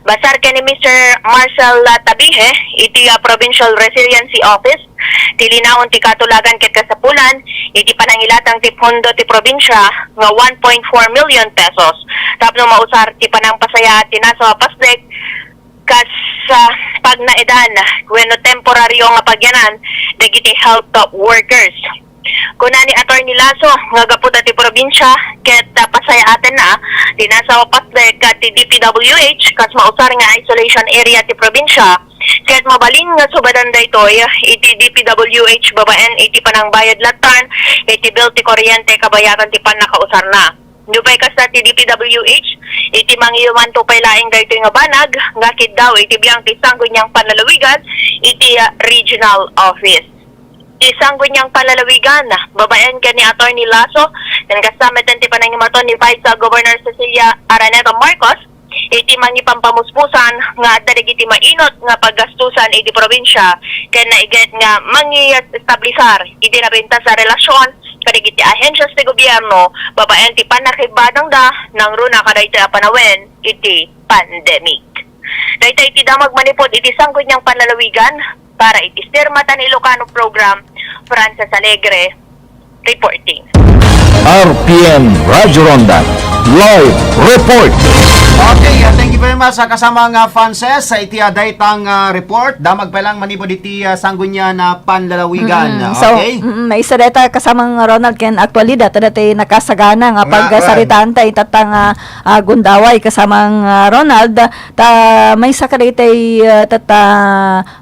Basar ken ni Mister Marcel Tabihe iti, ah, Provincial Resiliency Office ti linaon ti katulagan ket kasapulan iti panangilatang ti pondo ti probinsya nga one point four million pesos tapno mausar ti panangpasayaat ti nasao a PASDEC kas, ah, pagnaedan wenno temporario nga pagyanan dagiti health workers. Kuna ni Attorney Lasso nga gapu ta ti probinsya ket, ah, pasayaatenna ti nasao a PASDEC iti D P W H kas mausar nga isolation area ti probinsya ket mabalin nga subadan daytoy iti D P W H babaen iti panangbayad latta iti bill ti kuryente kabayatan ti pannakausarna. Nupay kasta ti D P W H, iti mangidumanto pay laeng daytoy nga banag nga kiddaw iti biang ti Sangguniang Panlalawigan iti, ah, regional office. Ti Sangguniang Panlalawigan, babaen ken ni Attorney Lasso, ken kasta met ti panangimaton ni Vice Governor Cecilia Araneta Marcos, iti mangipampamuspusan nga adda dagiti mainot nga paggastusan iti probinsya ken naiget nga mangiestablisar iti napintas a relasyon kadagiti ahensias ti gobyerno babaen ti pannakaibbadangda nangruna kadaytoy a panawen iti pandemic. Daytoy ti damag manipud iti Sangguniang Panlalawigan para iti Sirmatan Ilocano Program, Frances Alegre, reporting. R P N Radyo Ronda, live report. Okay, uh, thank you very much, uh, kasamang, uh, Frances, sa iti, uh, daytang, uh, report. Damag pay lang manipud iti, uh, Sangguniang, uh, Panlalawigan. Mm, so, okay? Mm, maisa dayta kasamang Ronald ken aktualidad, adda ti nakasagana nga Nga, pagsaritanta itatta nga, uh, gundaway kasamang, uh, Ronald. Ta, maisa kadaytay, uh, tatta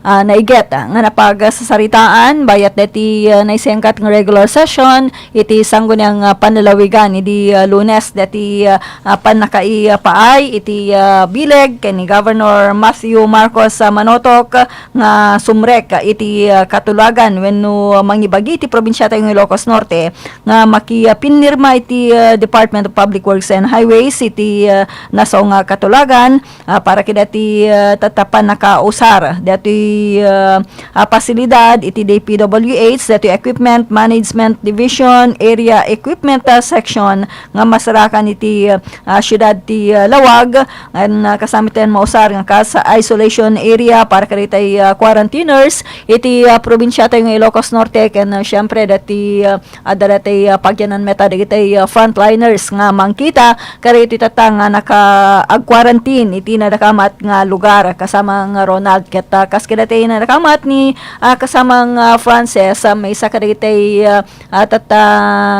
ah, naiget, ah, nga napagsasaritaan bayat deti, ah, naisengkat nga regular session iti Sangguniang, ah, Panlalawigan idi, ah, Lunes deti, ah, ah, pannakaipaay iti, ah, bileg ken ni Governor Matthew Marcos, ah, Manotok nga sumrek iti, ah, katulagan wenno mangibagi ti probinsia tayo nga Ilocos Norte nga maki-, ah, pinirma iti, ah, Department of Public Works and Highways iti, ah, nasao nga katulagan. Ah, para kadati, ah, tatta pannakausar dati, ah, ah, pasilidad iti D P W H, dati Equipment Management Division, Area Equipment, ah, Section nga masarakan iti, ah, siudad ti, ah, Laoag, ken, ah, kasamiten mausar nga kas isolation area para kaditay, ah, quarantiners iti, ah, probinsia tayo nga Ilocos Norte, ken, ah, siyempre dati, ah, adda dati, ah, pagyanan met dagiti, ah, frontliners nga mangkita kadagiti tatta nga naka-, ag-quarantine iti nadakamat nga lugar, kasamang Ronald. Ket, ah, kas kadagiti nadakamat ni, ah, kasamang, ah, Frances, ah, maisa kadagiti, ah, ah, tatta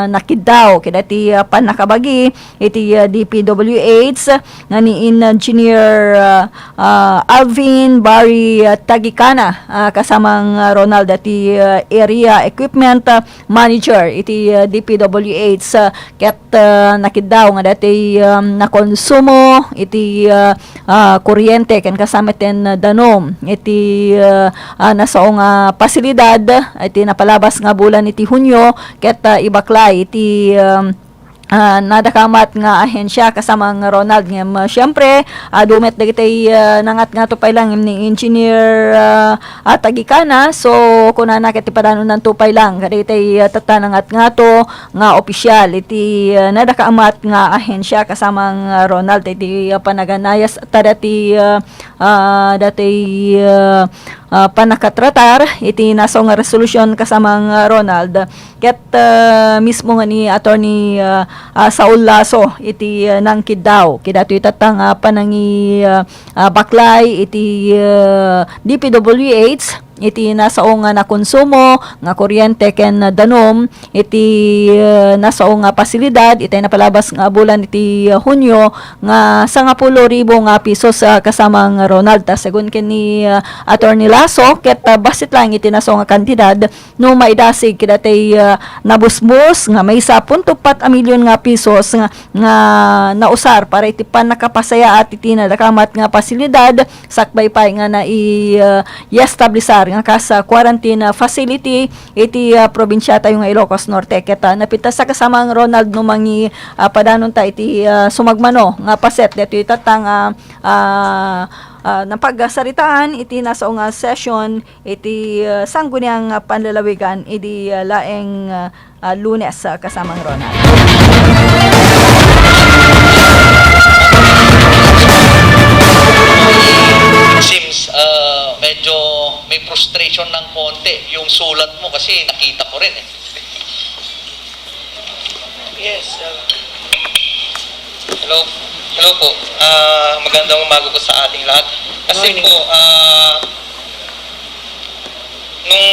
nakiddaw kadagiti, ah, pannakabagi iti, ah, D P W H nga ni Engineer, ah, ah, Alvin Barry, ah, Tagicana, ah, kasamang, ah, Ronald, dati, ah, Area Equipment, ah, Manager iti, ah, D P W H, ah, ket, ah, nakiddaw nga dati, um, nakonsumo iti, ah, ah, kuryente ken kasamiten danum iti, ah, ah, nasao nga pasilidad iti napalabas nga bulan iti Hunio ket, ah, ibaklay iti, um, ah, nadakamat nga ahensya kasamang Ronald. Ngem, ah, siyempre, adu met dagiti, ah, nangatngato pay lang ni Engineer, ah, ah, Tagicana. So, kunana ket ti padanonnanto pay lang kadagiti, ah, tatta nangatngato nga opisyal iti, ah, nadakamat nga ahensya kasamang, ah, Ronald iti, ah, panaganayas ta dati, ah, ah, dati, ah, ah, pannakatratar iti nasao nga resolusyon kasamang, ah, Ronald. Ket, ah, mismo nga ni Attorney, ah, ah, Saul Lasso iti, ah, nangkiddaw kadagitoy tatta nga panangi-, ah, ah, baklay iti, ah, D P W H, iti nasao nga nakonsumo nga kuryente ken danum iti, eh, nasao nga pasilidad itay napalabas nga bulan iti, eh, Hunyo nga sangapulo ribu nga pisos, ah, kasamang Ronald. Ta segun ken ni, ah, Attorney Lasso, ket, ah, bassit laeng iti nasao nga kantidad no maidasig kadagiti, ah, nabusbos nga maysa punto pat a milyon nga pisos nga, nga nausar para iti pannakapasayaat iti nadakamat nga pasilidad sakbay pay nga nai, ah, iestablisar nga kas, ah, quarantine, ah, facility iti, ah, probinsia tayo nga Ilocos Norte. Ket, ah, napintas a kasamang Ronald no mangi, ah, padanonta iti, ah, sumagmano nga paset detoy tatta nga, ah, ah, napagsaritaan iti nasao nga session iti, ah, Sangguniang Panlalawigan idi, ah, laeng, ah, ah, Lunes, ah, kasamang Ronald. Seems, ah, medyo may frustration ng konti yung sulat mo kasi nakita ko rin eh. Yes, sir. Hello. Hello po. Ah, magandang umaga po sa ating lahat. Kasi Morning. Po, ah, nung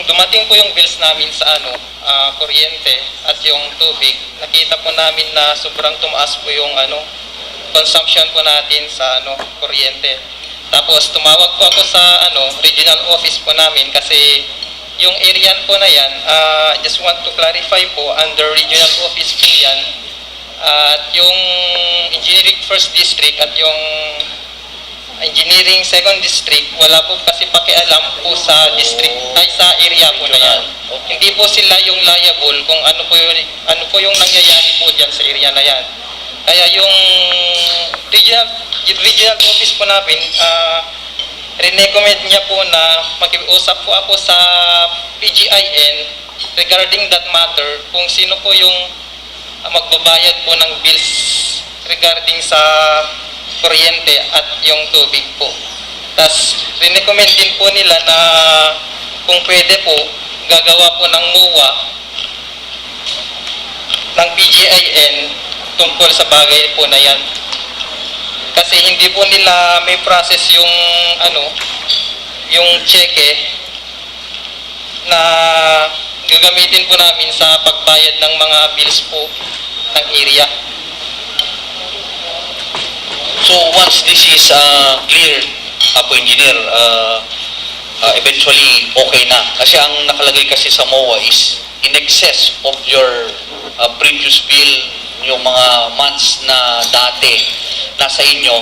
dumating po yung bills namin sa ano, ah, kuryente at yung tubig, nakita po namin na sobrang tumaas po yung ano, consumption po natin sa ano, kuryente. Tapos tumawag po ako sa ano, regional office po namin kasi yung area po na yan, ah, just want to clarify po, under regional office po yan. At yung engineering first district at yung engineering second district, wala po kasi pakialam po sa district, ay, sa area po na yan. Okay. Hindi po sila yung liable kung ano po yung, ano po yung nangyayari po dyan sa area na yan. Kaya yung regional, yung regional office po namin, ah, rinecommend niya po na makiusap po ako sa P G I N regarding that matter, kung sino po yung, ah, magbabayad po ng bills regarding sa kuryente at yung tubig po. Tas, rinecommend din po nila na kung pwede po, gagawa po ng MOA ng P G I N tungkol sa bagay po na yan. Kasi hindi po nila may process yung, ano, yung cheque na gagamitin po namin sa pagbayad ng mga bills po ng area. So once this is, uh, clear, Apo Engineer, uh, uh, eventually okay na. Kasi ang nakalagay kasi sa MOA is in excess of your, uh, previous bill, yung mga months na dati nasa inyo,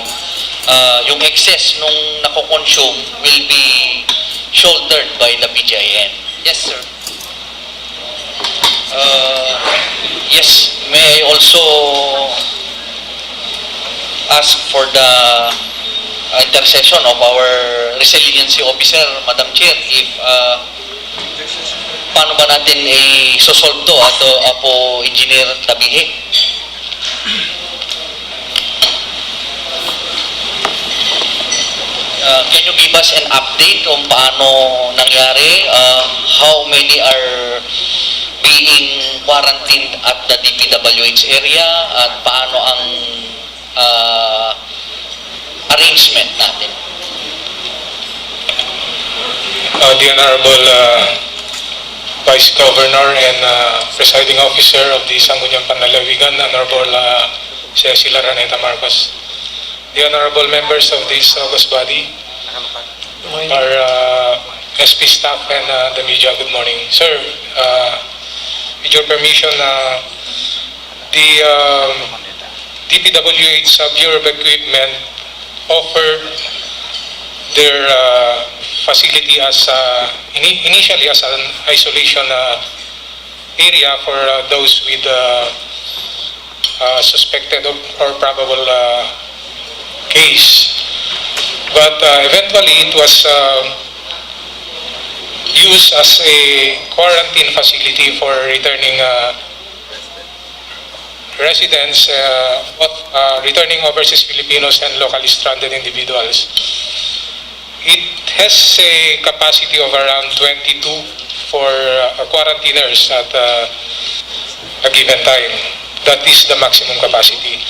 uh, yung excess nung nako-consume will be shouldered by the P G I N. Yes, sir. Uh, yes, may I also ask for the, uh, intercession of our resiliency officer, Madam Chair, if, uh, paano ba natin i-solve to, Ato, Apo Engineer Tabihe? Uh, can you give us an update kung paano nangyari? Uh, how many are being quarantined at the D P W H area? At paano ang, uh, arrangement natin? Uh, the Honorable, uh, Vice Governor and, uh, Presiding Officer of the Sangguniang Panlalawigan, Honorable, uh, Cecil Araneta Marcos. The honorable members of this august body, our, uh, S P staff, and, uh, the media, good morning. Sir, uh, with your permission, uh, the, um, D P W H, uh, Bureau of Equipment offered their, uh, facility as, uh, ini-, initially as an isolation, uh, area for, uh, those with, uh, uh, suspected or, or probable, uh, case. But, uh, eventually, it was, uh, used as a quarantine facility for returning, uh, residents, uh, of, uh, returning overseas Filipinos and locally stranded individuals. It has a capacity of around twenty-two for, uh, quarantiners at, uh, a given time. That is the maximum capacity.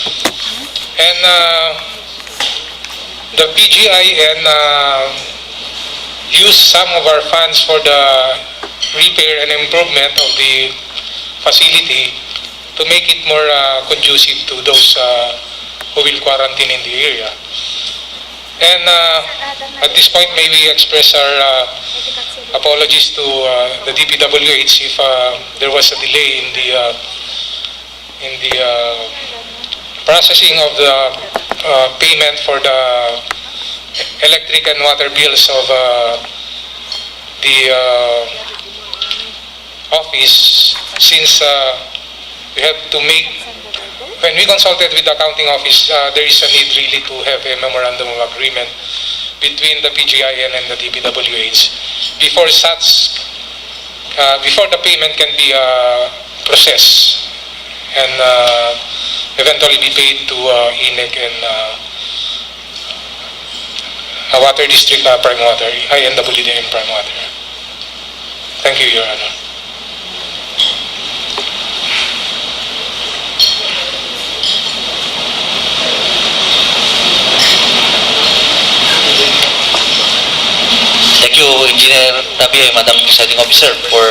And, uh, the P G I N, uh, use some of our funds for the repair and improvement of the facility to make it more uh, conducive to those uh, who will quarantine in the area. And uh, at this point, may we express our uh, apologies to uh, the D P W H if uh, there was a delay in the uh, in the uh, processing of the uh, payment for the electric and water bills of uh, the uh, office, since uh, we have to make, when we consulted with the accounting office, uh, there is a need really to have a memorandum of agreement between the P G I N and the D P W H before such, uh, before the payment can be uh, processed and uh, eventually be paid to uh, INEC and uh, uh, Water District, uh, Prime Water, I N W D and Prime Water. Thank you, Your Honor. Thank you, Engineer Tabi, Madam Presiding Officer, for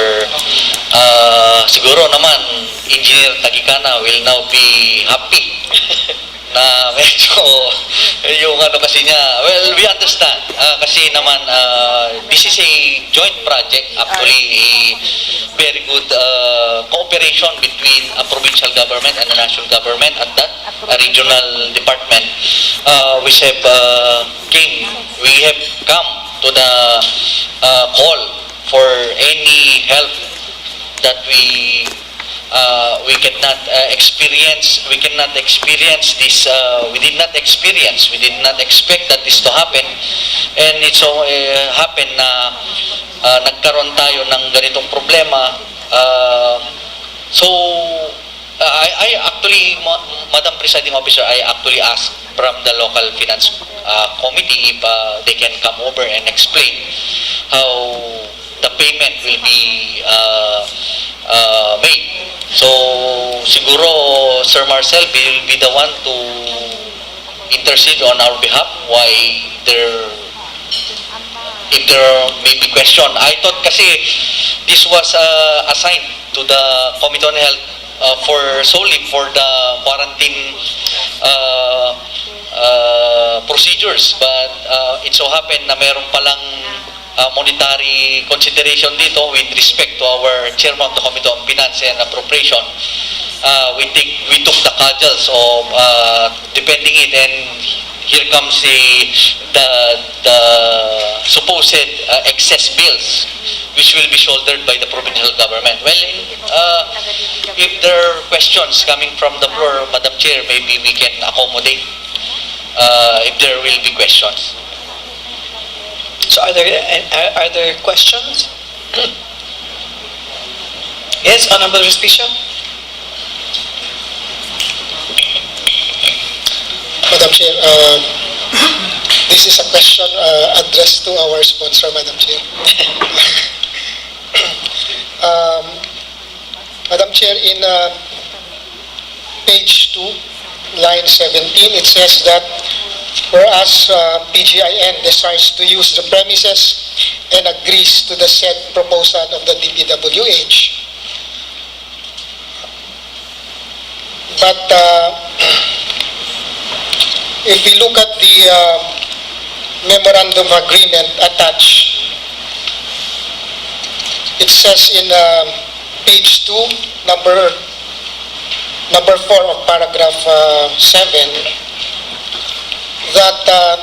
uh, siguro naman, Engineer Tagikana will now be happy na medyo yung ano kasi niya, well, we understand. Ah, kasi naman, ah, this is a joint project, actually, a very good ah, cooperation between a provincial government and a national government at that ah, regional department. Ah, we have ah, came, we have come to the ah, call for any help that we uh, we cannot uh, experience, we cannot experience this, uh, we did not experience, we did not expect that this to happen, and it so uh, happened na uh, nagkaroon tayo ng ganitong problema. Uh, so, uh, I, I actually, Ma- Madam Presiding Officer, I actually asked from the local finance uh, committee if uh, they can come over and explain how the payment will be uh, uh, made. So, siguro, Sir Marcel will be the one to intercede on our behalf why there, if there may be question. I thought kasi this was uh, assigned to the Committee on Health uh, for solely for the quarantine uh, uh, procedures, but uh, it so happened na meron palang uh, monetary consideration dito with respect to our chairman of the Committee on Finance and Appropriation. Uh, we take we took the cudgels of uh, defending it, and here comes the the, the supposed uh, excess bills which will be shouldered by the provincial government. Well, in, uh, if there are questions coming from the floor, Madam Chair, maybe we can accommodate uh, if there will be questions. So are there are, are there questions? Yes, Honorable Justicia. Madam Chair, uh, this is a question uh, addressed to our sponsor, Madam Chair. um, Madam Chair, in uh, page two, line seventeen, it says that whereas uh, P G I N desires to use the premises and agrees to the said proposal of the D P W H, but uh, if we look at the uh, memorandum of agreement attached, it says in uh, page two, number number four of paragraph uh, seven, that uh,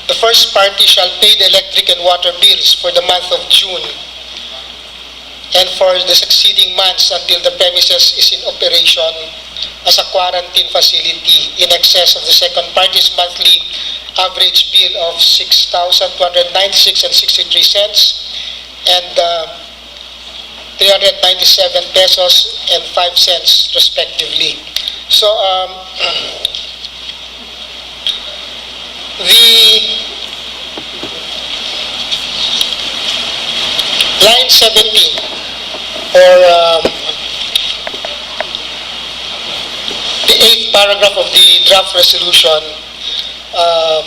the first party shall pay the electric and water bills for the month of June and for the succeeding months until the premises is in operation as a quarantine facility in excess of the second party's monthly average bill of six thousand two hundred ninety-six and sixty-three cents and uh, three hundred ninety-seven pesos and five cents respectively. So, um, the line seventeen or um, the eighth paragraph of the draft resolution um,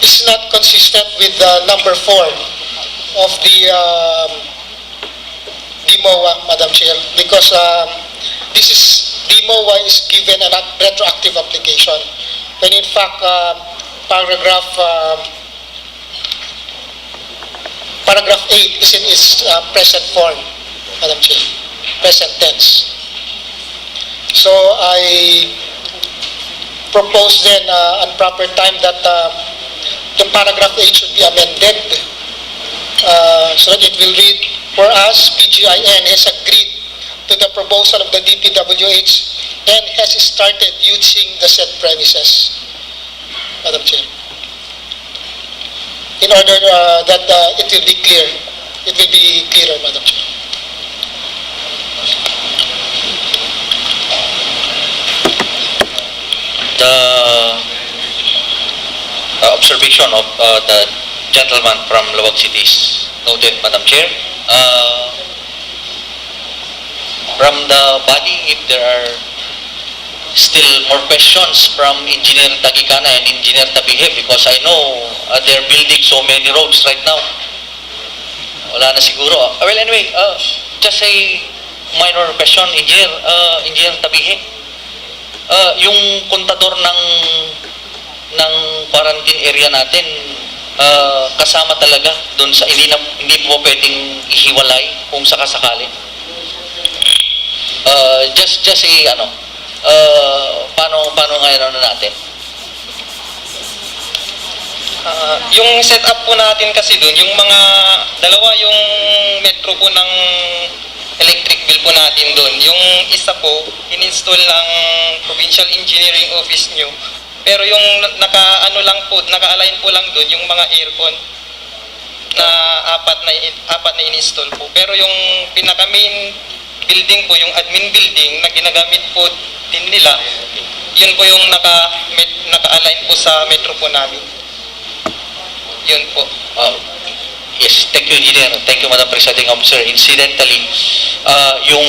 is not consistent with the number four of the, um, DMOA, Madam Chair, because, um, this is, DMOA is given a not retroactive application, when in fact, um, paragraph, um, paragraph eight is in its, uh, present form, Madam Chair, present tense. So I propose then, uh, on proper time that, uh, the paragraph eight should be amended, uh, so that it will read, "Whereas P G I N has agreed to the proposal of the D P W H and has started using the said premises," Madam Chair, in order, uh, that, uh, it will be clear. It will be clearer, Madam Chair. The uh, observation of uh, the gentleman from Laoag City is noted, Madam Chair. Uh, from the body, if there are still more questions from Engineer Tagicana and Engineer Tabihe, because I know uh, they're building so many roads right now. Wala na siguro. Ah, well, anyway, uh, just a minor question, Engineer, uh, Engineer Tabihe. Uh, yung kontador ng ng quarantine area natin, uh, kasama talaga doon sa, hindi na, hindi po pwedeng ihiwalay kung sakasakali. Uh, just just a ano, uh, paano paano ngayon ano natin? Ah, yung setup po natin kasi doon, yung mga dalawa yung metro po ng electric bill po natin doon. Yung isa po, in-install ng Provincial Engineering Office nyo. Pero yung naka ano lang po, naka-align po lang doon yung mga aircon na apat na in- apat na in-install po. Pero yung pinaka main building po, yung admin building na ginagamit po din nila, yun po yung naka met, naka-align po sa metro po namin. Yun po. Uh, yes, thank you, Engineer. Thank you, Madam Presiding Officer. Incidentally, uh, yung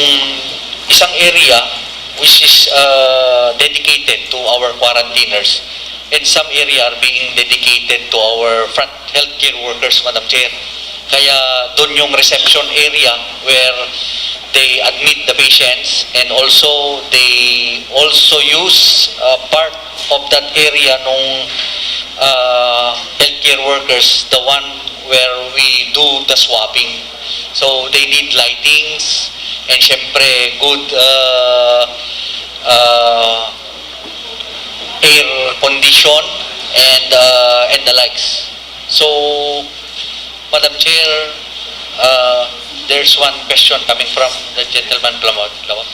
isang area which is uh, dedicated to our quarantiners and some area are being dedicated to our front healthcare workers, Madam Chair. Kaya doon yung reception area where they admit the patients, and also they also use uh, part of that area nung uh, healthcare workers, the one where we do the swabbing. So they need lightings and syempre good uh, uh, air condition and uh, and the likes. So, Madam Chair, uh, there's one question coming from the gentleman from Laoag.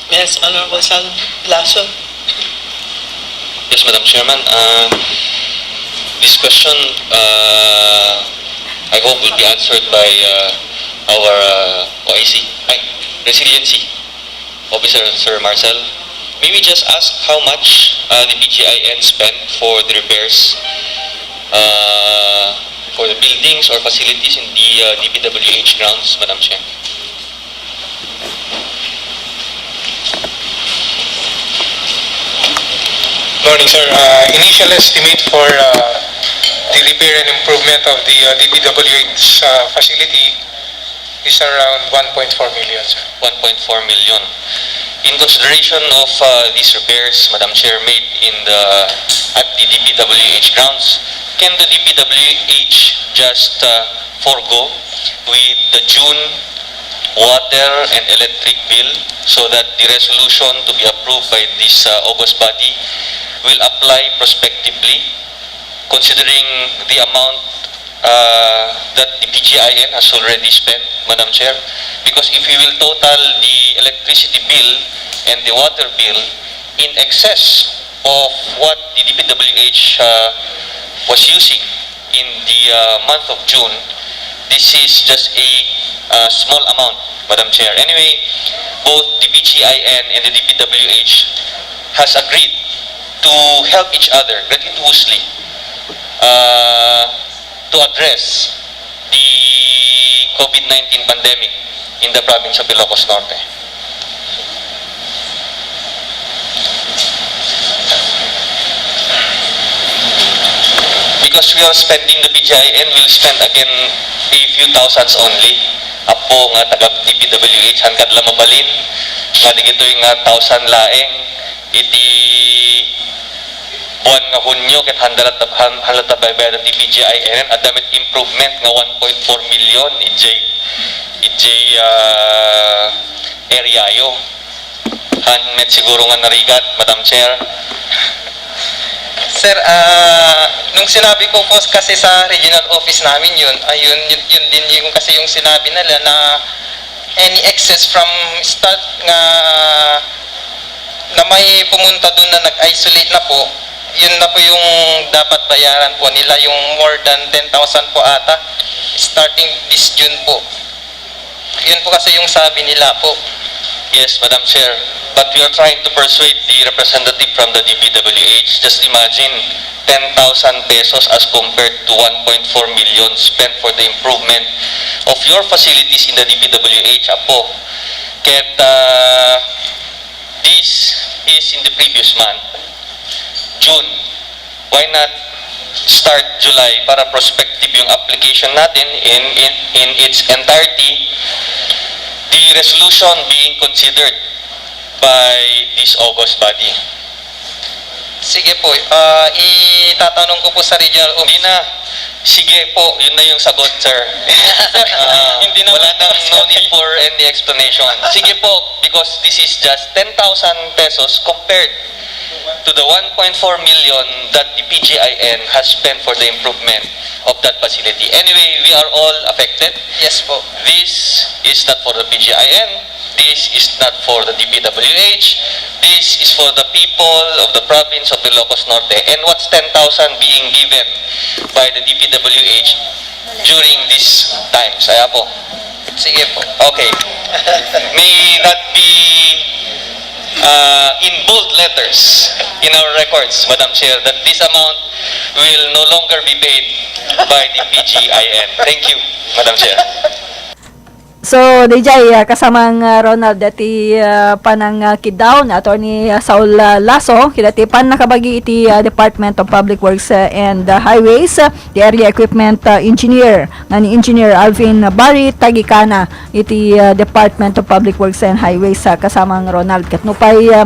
Yes, Honorable Sal Lasso. Yes, Madam Chairman. Uh, this question, uh, I hope, will be answered by uh, our uh, O I C, ay, Resiliency Officer, Sir Marcel. May we just ask how much uh, the P G I N spent for the repairs uh, for the buildings or facilities in the uh, D P W H grounds, Madam Chair? Morning, sir. Uh, initial estimate for uh, the repair and improvement of the uh, D P W H uh, facility is around one point four million, sir. One point four million. In consideration of uh, these repairs, Madam Chair, made in the at the D P W H grounds, can the D P W H just uh, forego with the June water and electric bill so that the resolution to be approved by this uh, August body will apply prospectively, considering the amount uh, that the P G I N has already spent, Madam Chair? Because if we will total the electricity bill and the water bill in excess of what the D P W H uh, was using in the uh, month of June, this is just a uh, small amount, Madam Chair. Anyway, both the P G I N and the D P W H has agreed to help each other gratuitously uh, to address the COVID nineteen pandemic in the province of Ilocos Norte. Because we are spending the P G I N, we'll spend again a few thousands only. Apo nga taga D P W H, han kadla mabalin, nga digitoy nga thousand laeng, iti buwan nga Hunyo, ket handa latta, han-, handa latta baybayadan ti P G I N, adda met improvement nga one point four million, ijay, ijay, ah, area yo. Han met siguro nga narigat, Madam Chair. Sir, ah, nung sinabi ko po kasi sa regional office namin yun, ayun, yun, yun din yung kasi yung sinabi nila na any excess from start nga na may pumunta dun na nag-isolate na po, yun na po yung dapat bayaran po nila, yung more than ten thousand po ata, starting this June po. Yun po kasi yung sabi nila po. Yes, Madam Chair. But we are trying to persuade the representative from the D P W H. Just imagine, ten thousand pesos as compared to one point four million spent for the improvement of your facilities in the D P W H, apo. Ket, ah, this is in the previous month, June. Why not start July para prospective yung application natin in, in, in its entirety, the resolution being considered by this August body? Sige po, ah, itatanong ko po sa regional office. Hindi na. Sige po, yun na yung sagot, sir. Sir, ah, hindi naman wala nang, no need for any explanation. Sige po, because this is just ten thousand pesos compared to the one point four million that the P G I N has spent for the improvement of that facility. Anyway, we are all affected. Yes po. This is not for the P G I N. This is not for the D P W H. This is for the people of the province of Ilocos Norte. And what's ten thousand being given by the D P W H during these times? Ay, apo. Sige po. Okay. May that be, uh, in bold letters in our records, Madam Chair, that this amount will no longer be paid by the P G I N. Thank you, Madam Chair. So, D J, ah, kasamang, ah, Ronald, dati, ah, panangkiddaw ni Attorney, ah, Saul, ah, Lasso, kidati pannakabagi iti, ah, Department of Public Works, ah, and, ah, Highways, ah, the area equipment, ah, engineer, nga ni Engineer Alvin Barry Tagikana, iti, ah, Department of Public Works and Highways, ah, kasamang Ronald. Ket nupay, ah,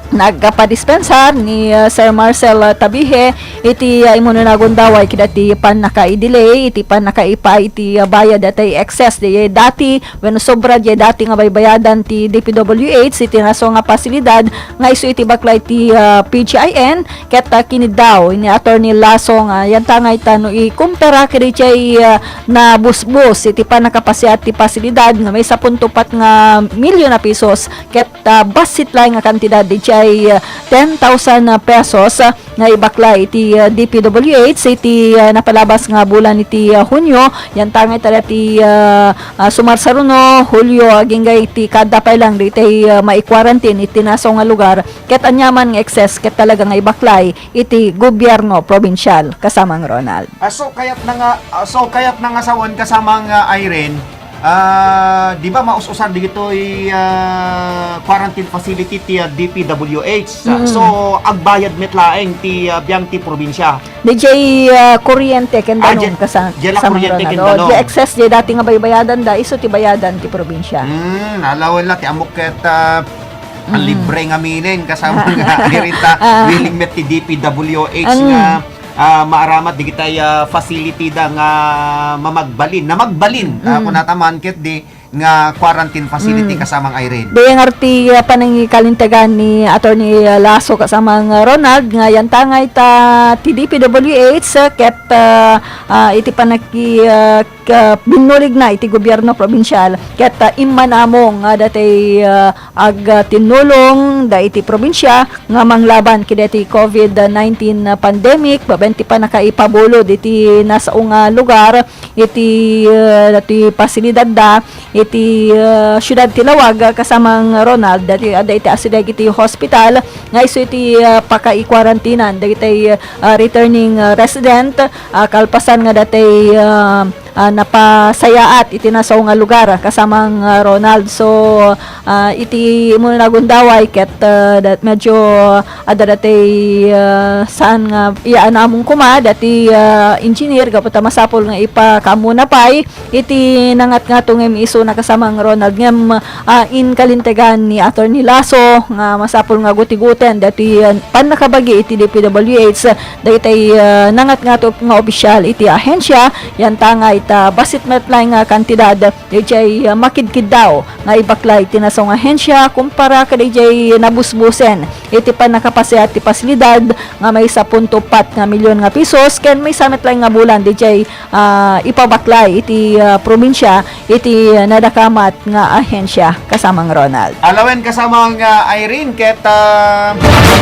nagpadispensar ni, ah, Sir Marcel, ah, Tabihe iti, ah, immuno nagundaway kidati pannakaidelay iti pannakaipaay iti, ah, bayad daytay excess, di dati wenno sobra di dati nga baybayadan ti D P W H iti naso nga pasilidad nga isu iti baklay ti, ah, P G I N. Ket, ah, kiniddaw ni Attorney Lasso nga yantangay ta no ikumpara kadi jay, ah, nabusbos iti pannakapasiat ti pasilidad nga maysa punto upat nga milyon a pesos ket, ah, bassit laeng nga kantidad di jay, ah, ten thousand pesos, ah, nga ibaklay iti, ah, D P W H iti, ah, napalabas nga bulan iti, ah, Hunyo. Yantangay ta dati, ah, ah, sumarsaruno, Hulyo, agingga iti kada pay lang daytay, ah, mai-quarantine iti naso nga lugar. Ket aniaman nga excess ket talaga nga ibaklay iti gobyerno probinsial, kasamang Ronald. Ah, so kayat na nga, ah, so kayat na nga sawen, kasamang, ah, Irene, ah, di ba maus-usar digitoy, ah, quarantine facility ti, ah, D P W H? Ah, Mm. so agbayad met laeng ti, ah, biang ti probinsia. Di jay, ah, kuryente ken Ah, danum, jay, kasa-, jay la kasamang kuryente Ronald. ken O, danum. Jay excess, jay dati nga baybayadan da, isu ti bayadan ti probinsia. Hmm, alawen la ti ammok ket, ah, Mm. libre nga milin, kasama nga irita, Ah. willing met ti D P W H Mm. nga, ah, maaramat digitay, ah, facility da nga mamagbalin, namagbalin, ah, Mm. kunata man ket di nga quarantine facility, Mm. kasamang Irene. Dayang arti, ah, panangikalintegan ni Attorney, ah, Lasso kasamang, ah, Ronald nga yantangay ta ti D P W H, ah, ket, ah, ah, iti panaki-, ah, ka-, binnuligna iti gobyerno probinsial ket, ah, immanamong nga datay, ah, agtinnulong da iti probinsia nga manglaban kadaytoy COVID nineteen pandemic babaen ti pannakaipabulod iti nasao nga lugar iti, ah, dati pasilidad da iti, ah, siudad ti Laoag, ah, kasamang Ronald, dati adda iti asideg iti hospital nga isu iti, ah, pakaikwarantinan dagiti, ah, returning, ah, resident, ah, kalpasan nga dati, ah, ah, napasayaat iti nasao nga lugar, ah, kasamang, ah, Ronald. So, Ah, iti imuna nagundaway ket, ah, dat-, medyo adda dati, ah, saan nga iyaanamon koma dati, ah, engineer gapu ta masapul nga ipakaammoda pay iti nangatngato nga isuna, kasamang Ronald, ngem, ah, inkalintegan ni Attorney Lasso nga masapul nga gutiguten dati, ah, pannakabagi iti D P W H dagiti, ah, nangatngato nga opisyal iti ahensya, yanta nga ita bassit met laeng nga kantidad dayjay, ah, makidkiddaw nga ibaklay ti nasao nga ahensya kumpara kadayjay nabusbusen iti pannakapasayaat ti pasilidad nga maysa punto pat nga milyon nga pesos ken maysa met laeng nga bulan dayjay, ah, ipabaklay iti, ah, probinsia iti, ah, nadakamat nga ahensya, kasamang Ronald. Alawen, kasamang, ah, Irene, ket, ah,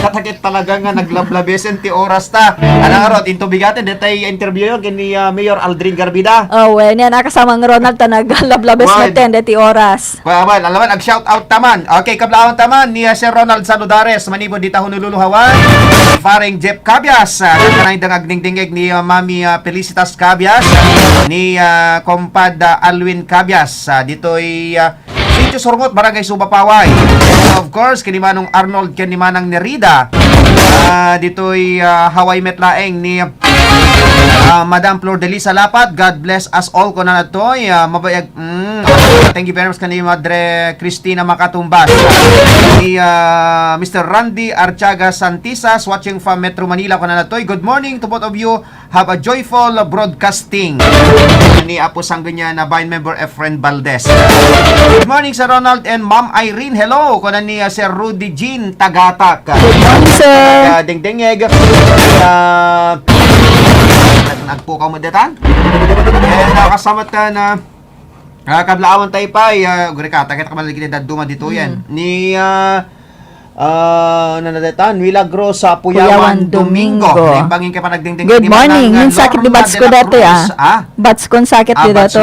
katakit talaga nga naglablabesen ti oras ta. Ano nga, Rod, into bigaten, detay interview yun, kini, ah, Mayor Aldrin Garbida. Oh, wen, yan, ah, kasamang Ronald, ta naglablabes Wen. Naten, deti oras. Well, well, alawen, ag-shout out taman. Okay, kablawan taman ni, ah, Sir Ronald Saludares, manipud dita Honolulu, Hawaii. Paring Jeff Cabias, ah, kanay dang agdingdingeg ni, ah, Mami, ah, Felicitas Cabias, ni, ah, Kompad, ah, Alwin Cabias, ah, ditoy, ah, Sitio Surungot, Barangay Suba, Paway. And of course, kini Manong Arnold, ken ni Manang Nerida. Ah, ditoy, ah, Hawaii met laeng ni, ah, Madam Flor Delisa Lapad. God bless us all, kunana toy. Ah, mabayag, mm, thank you very much kani Madre Cristina Makatumbas. Ni, ah, Mister Randy Artiaga Santisas, watching from Metro Manila, kunana toy. Good morning to both of you. Have a joyful broadcasting. Ni Apo Sanggunian na Vine member Efren Valdez. Good morning, Sir Ronald and Ma'am Irene. Hello, kunan ni, uh, Sir Rudy Jean Tagatak. Good morning, sir. Uh, dengdengeg. Uh, nag-, nagpukaw mo detan? And, uh, kasama ta na, uh, kablaawan tayo pa, uh, gurika, takit ka man lagi ni Daduma dito yan. Mm. Ni, uh, Ah, nanadatan, Milagro sa Puyawan, Puyawan Domingo. Domingo. Naimbangin kay panagdingding. Good morning. Manang, ah, Norma sakit ni Bats ko dati, ah. Bats ko sakit ni dati.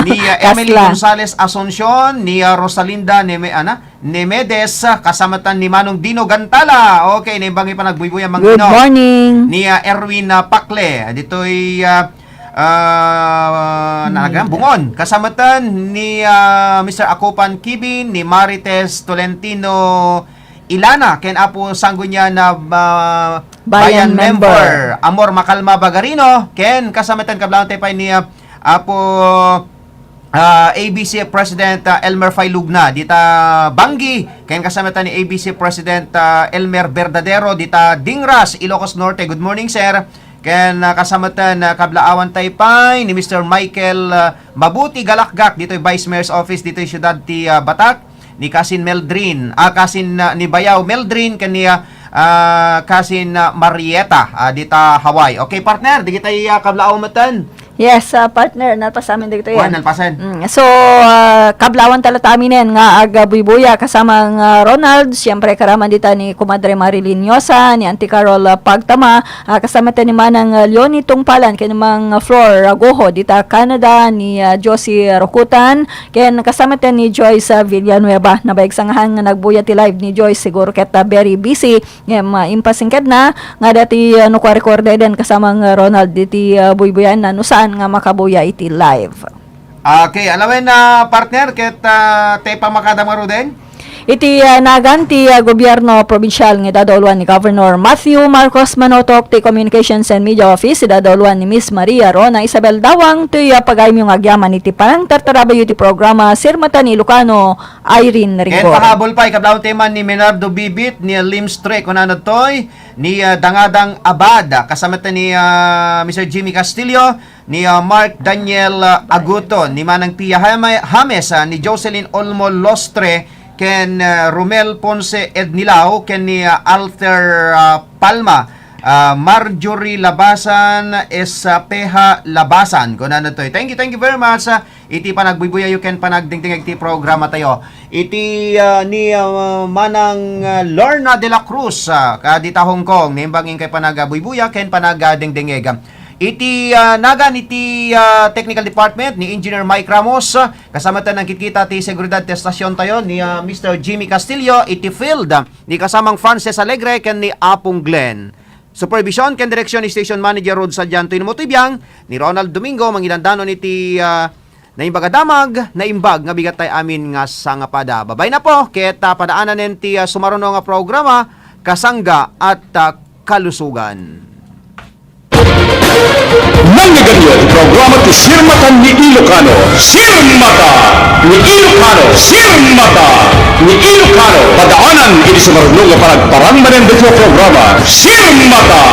Ni, ah, Emily Gonzalez Asuncion, ni, ah, Rosalinda Neme-, ana? Nemedes, ah, kasamatan ni Manong Dino Gantala. Okay, naimbangin panagbuybuyan, Mang Dino. Good morning. Ni, ah, Erwin, ah, Pakle. Ditoy, ah, Ah, nalagan, Bungon. Kasamatan ni, ah, Mister Akopan Kibin, ni Marites Tolentino Ilana, ken Apo Sanggunian na, ah, Bayan member. Amor Makalma Bagarino, ken kasamatan kablawan tayo pa ni, ah, Apo, ah, A B C President, ah, Elmer Failugna, dita Banggi, ken kasamatan ni A B C President, ah, Elmer Verdadero, dita Dingras, Ilocos Norte. Good morning, sir. Ken, ah, kasamatan, ah, kablaawan tayo pay ni Mister Michael, ah, Mabuti Galakgak ditoy Vice Mayor's Office ditoy siyudad ti, ah, Batak, ni Kasin Meldrin, ah, Kasin, ah, ni Bayaw Meldrin, ken ni, ah, ah, Kasin, ah, Marieta, ah, dita Hawaii. Okay, partner, digitay, ah, kablaawan matan. Yes, ah, partner, nalpasamin dagito yan. Nalpasan. Mm, so, ah, kablaawan talataminen nga agabuybuya kasamang, ah, Ronald, siyempre karaman dita ni Kumadre Marilyn Nyosa, ni Auntie Carol, ah, Pagtama, ah, kasamatan ni Manang, ah, Leonie Tungpalan, ken Mang, ah, Flor Ragoho, dita Canada, ni, ah, Josie Rokutan, ken kasamatan ni Joyce, ah, Villanueva. Nabayag sangahan nga nagbuya ti live ni Joyce, siguro ket, ah, very busy. Ngem, ah, impasingkadna nga dati, ah, no kua recorded den kasamang, ah, Ronald diti, ah, buybuyan na no saan nga makabuya iti live. Okay, alawen na partner, ket, ah, te pamakadam nga ruden? Iti, ah, nagan ti, ah, gobyerno probinsial nga idadauluan ni Governor Matthew Marcos Manotok ti Communications and Media Office, idadauluan ni Miss Maria Rona Isabel Dawang, ti, ah, pagayamyo nga agyaman iti panangtartarabayo iti programa Sirmatan Ilocano, Irene Ken Rigor. Pahabol pay, kablaawan tayo man ni Menardo Bibit, ni Lim Streck, kunana toy, ni, ah, Dangadang Abad, ah, kasama ta ni, ah, Mister Jimmy Castillo, ni, ah, Mark Daniel, ah, Aguto, ni Manang Pia Jame-, James, ah, ni Jocelyn Olmo Lostre, ken, ah, Romel Ponce Ednilao, ken ni, ah, Alter, ah, Palma, ah, Marjorie Labasan, Esapeha Labasan, kunana toy. Thank you, thank you very much, ah, iti panagbuybuyayo ken panagdingdingeg ti programa tayo. Iti, ah, ni, ah, Manang, ah, Lorna de la Cruz, ah, kadita Hong Kong, naimbangin kay panagabuybuya ken panagdingdingeg. Iti, ah, nagan iti, ah, technical department ni Engineer Mike Ramos, ah, kasamatan nangkitkita ti seguridad ti estasyon tayo ni, ah, Mister Jimmy Castillo iti field, ah, ni kasamang Frances Alegre ken ni Apong Glenn. Supervision ken direksyon ni Station Manager Rod Sadianto Inumoto Ibiang, ni Ronald Domingo, mangidandanon iti, ah, Naimbag a damag, naimbag nga bigat tay amin nga sangapada. Babay na po, ket, ah, padaananen ti, ah, sumaruno nga programa, Kasangga at, ah, Kalusugan. Nangngegennyo ti programa ti Sirmata ni Ilocano. Sirmata ni Ilocano. Sirmata ni Ilocano. Padaanan iti sumaruno nga panagparang manen daytoy a programa. Sirmata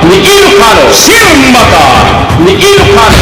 ni Ilocano. Sirmata ni Ilocano.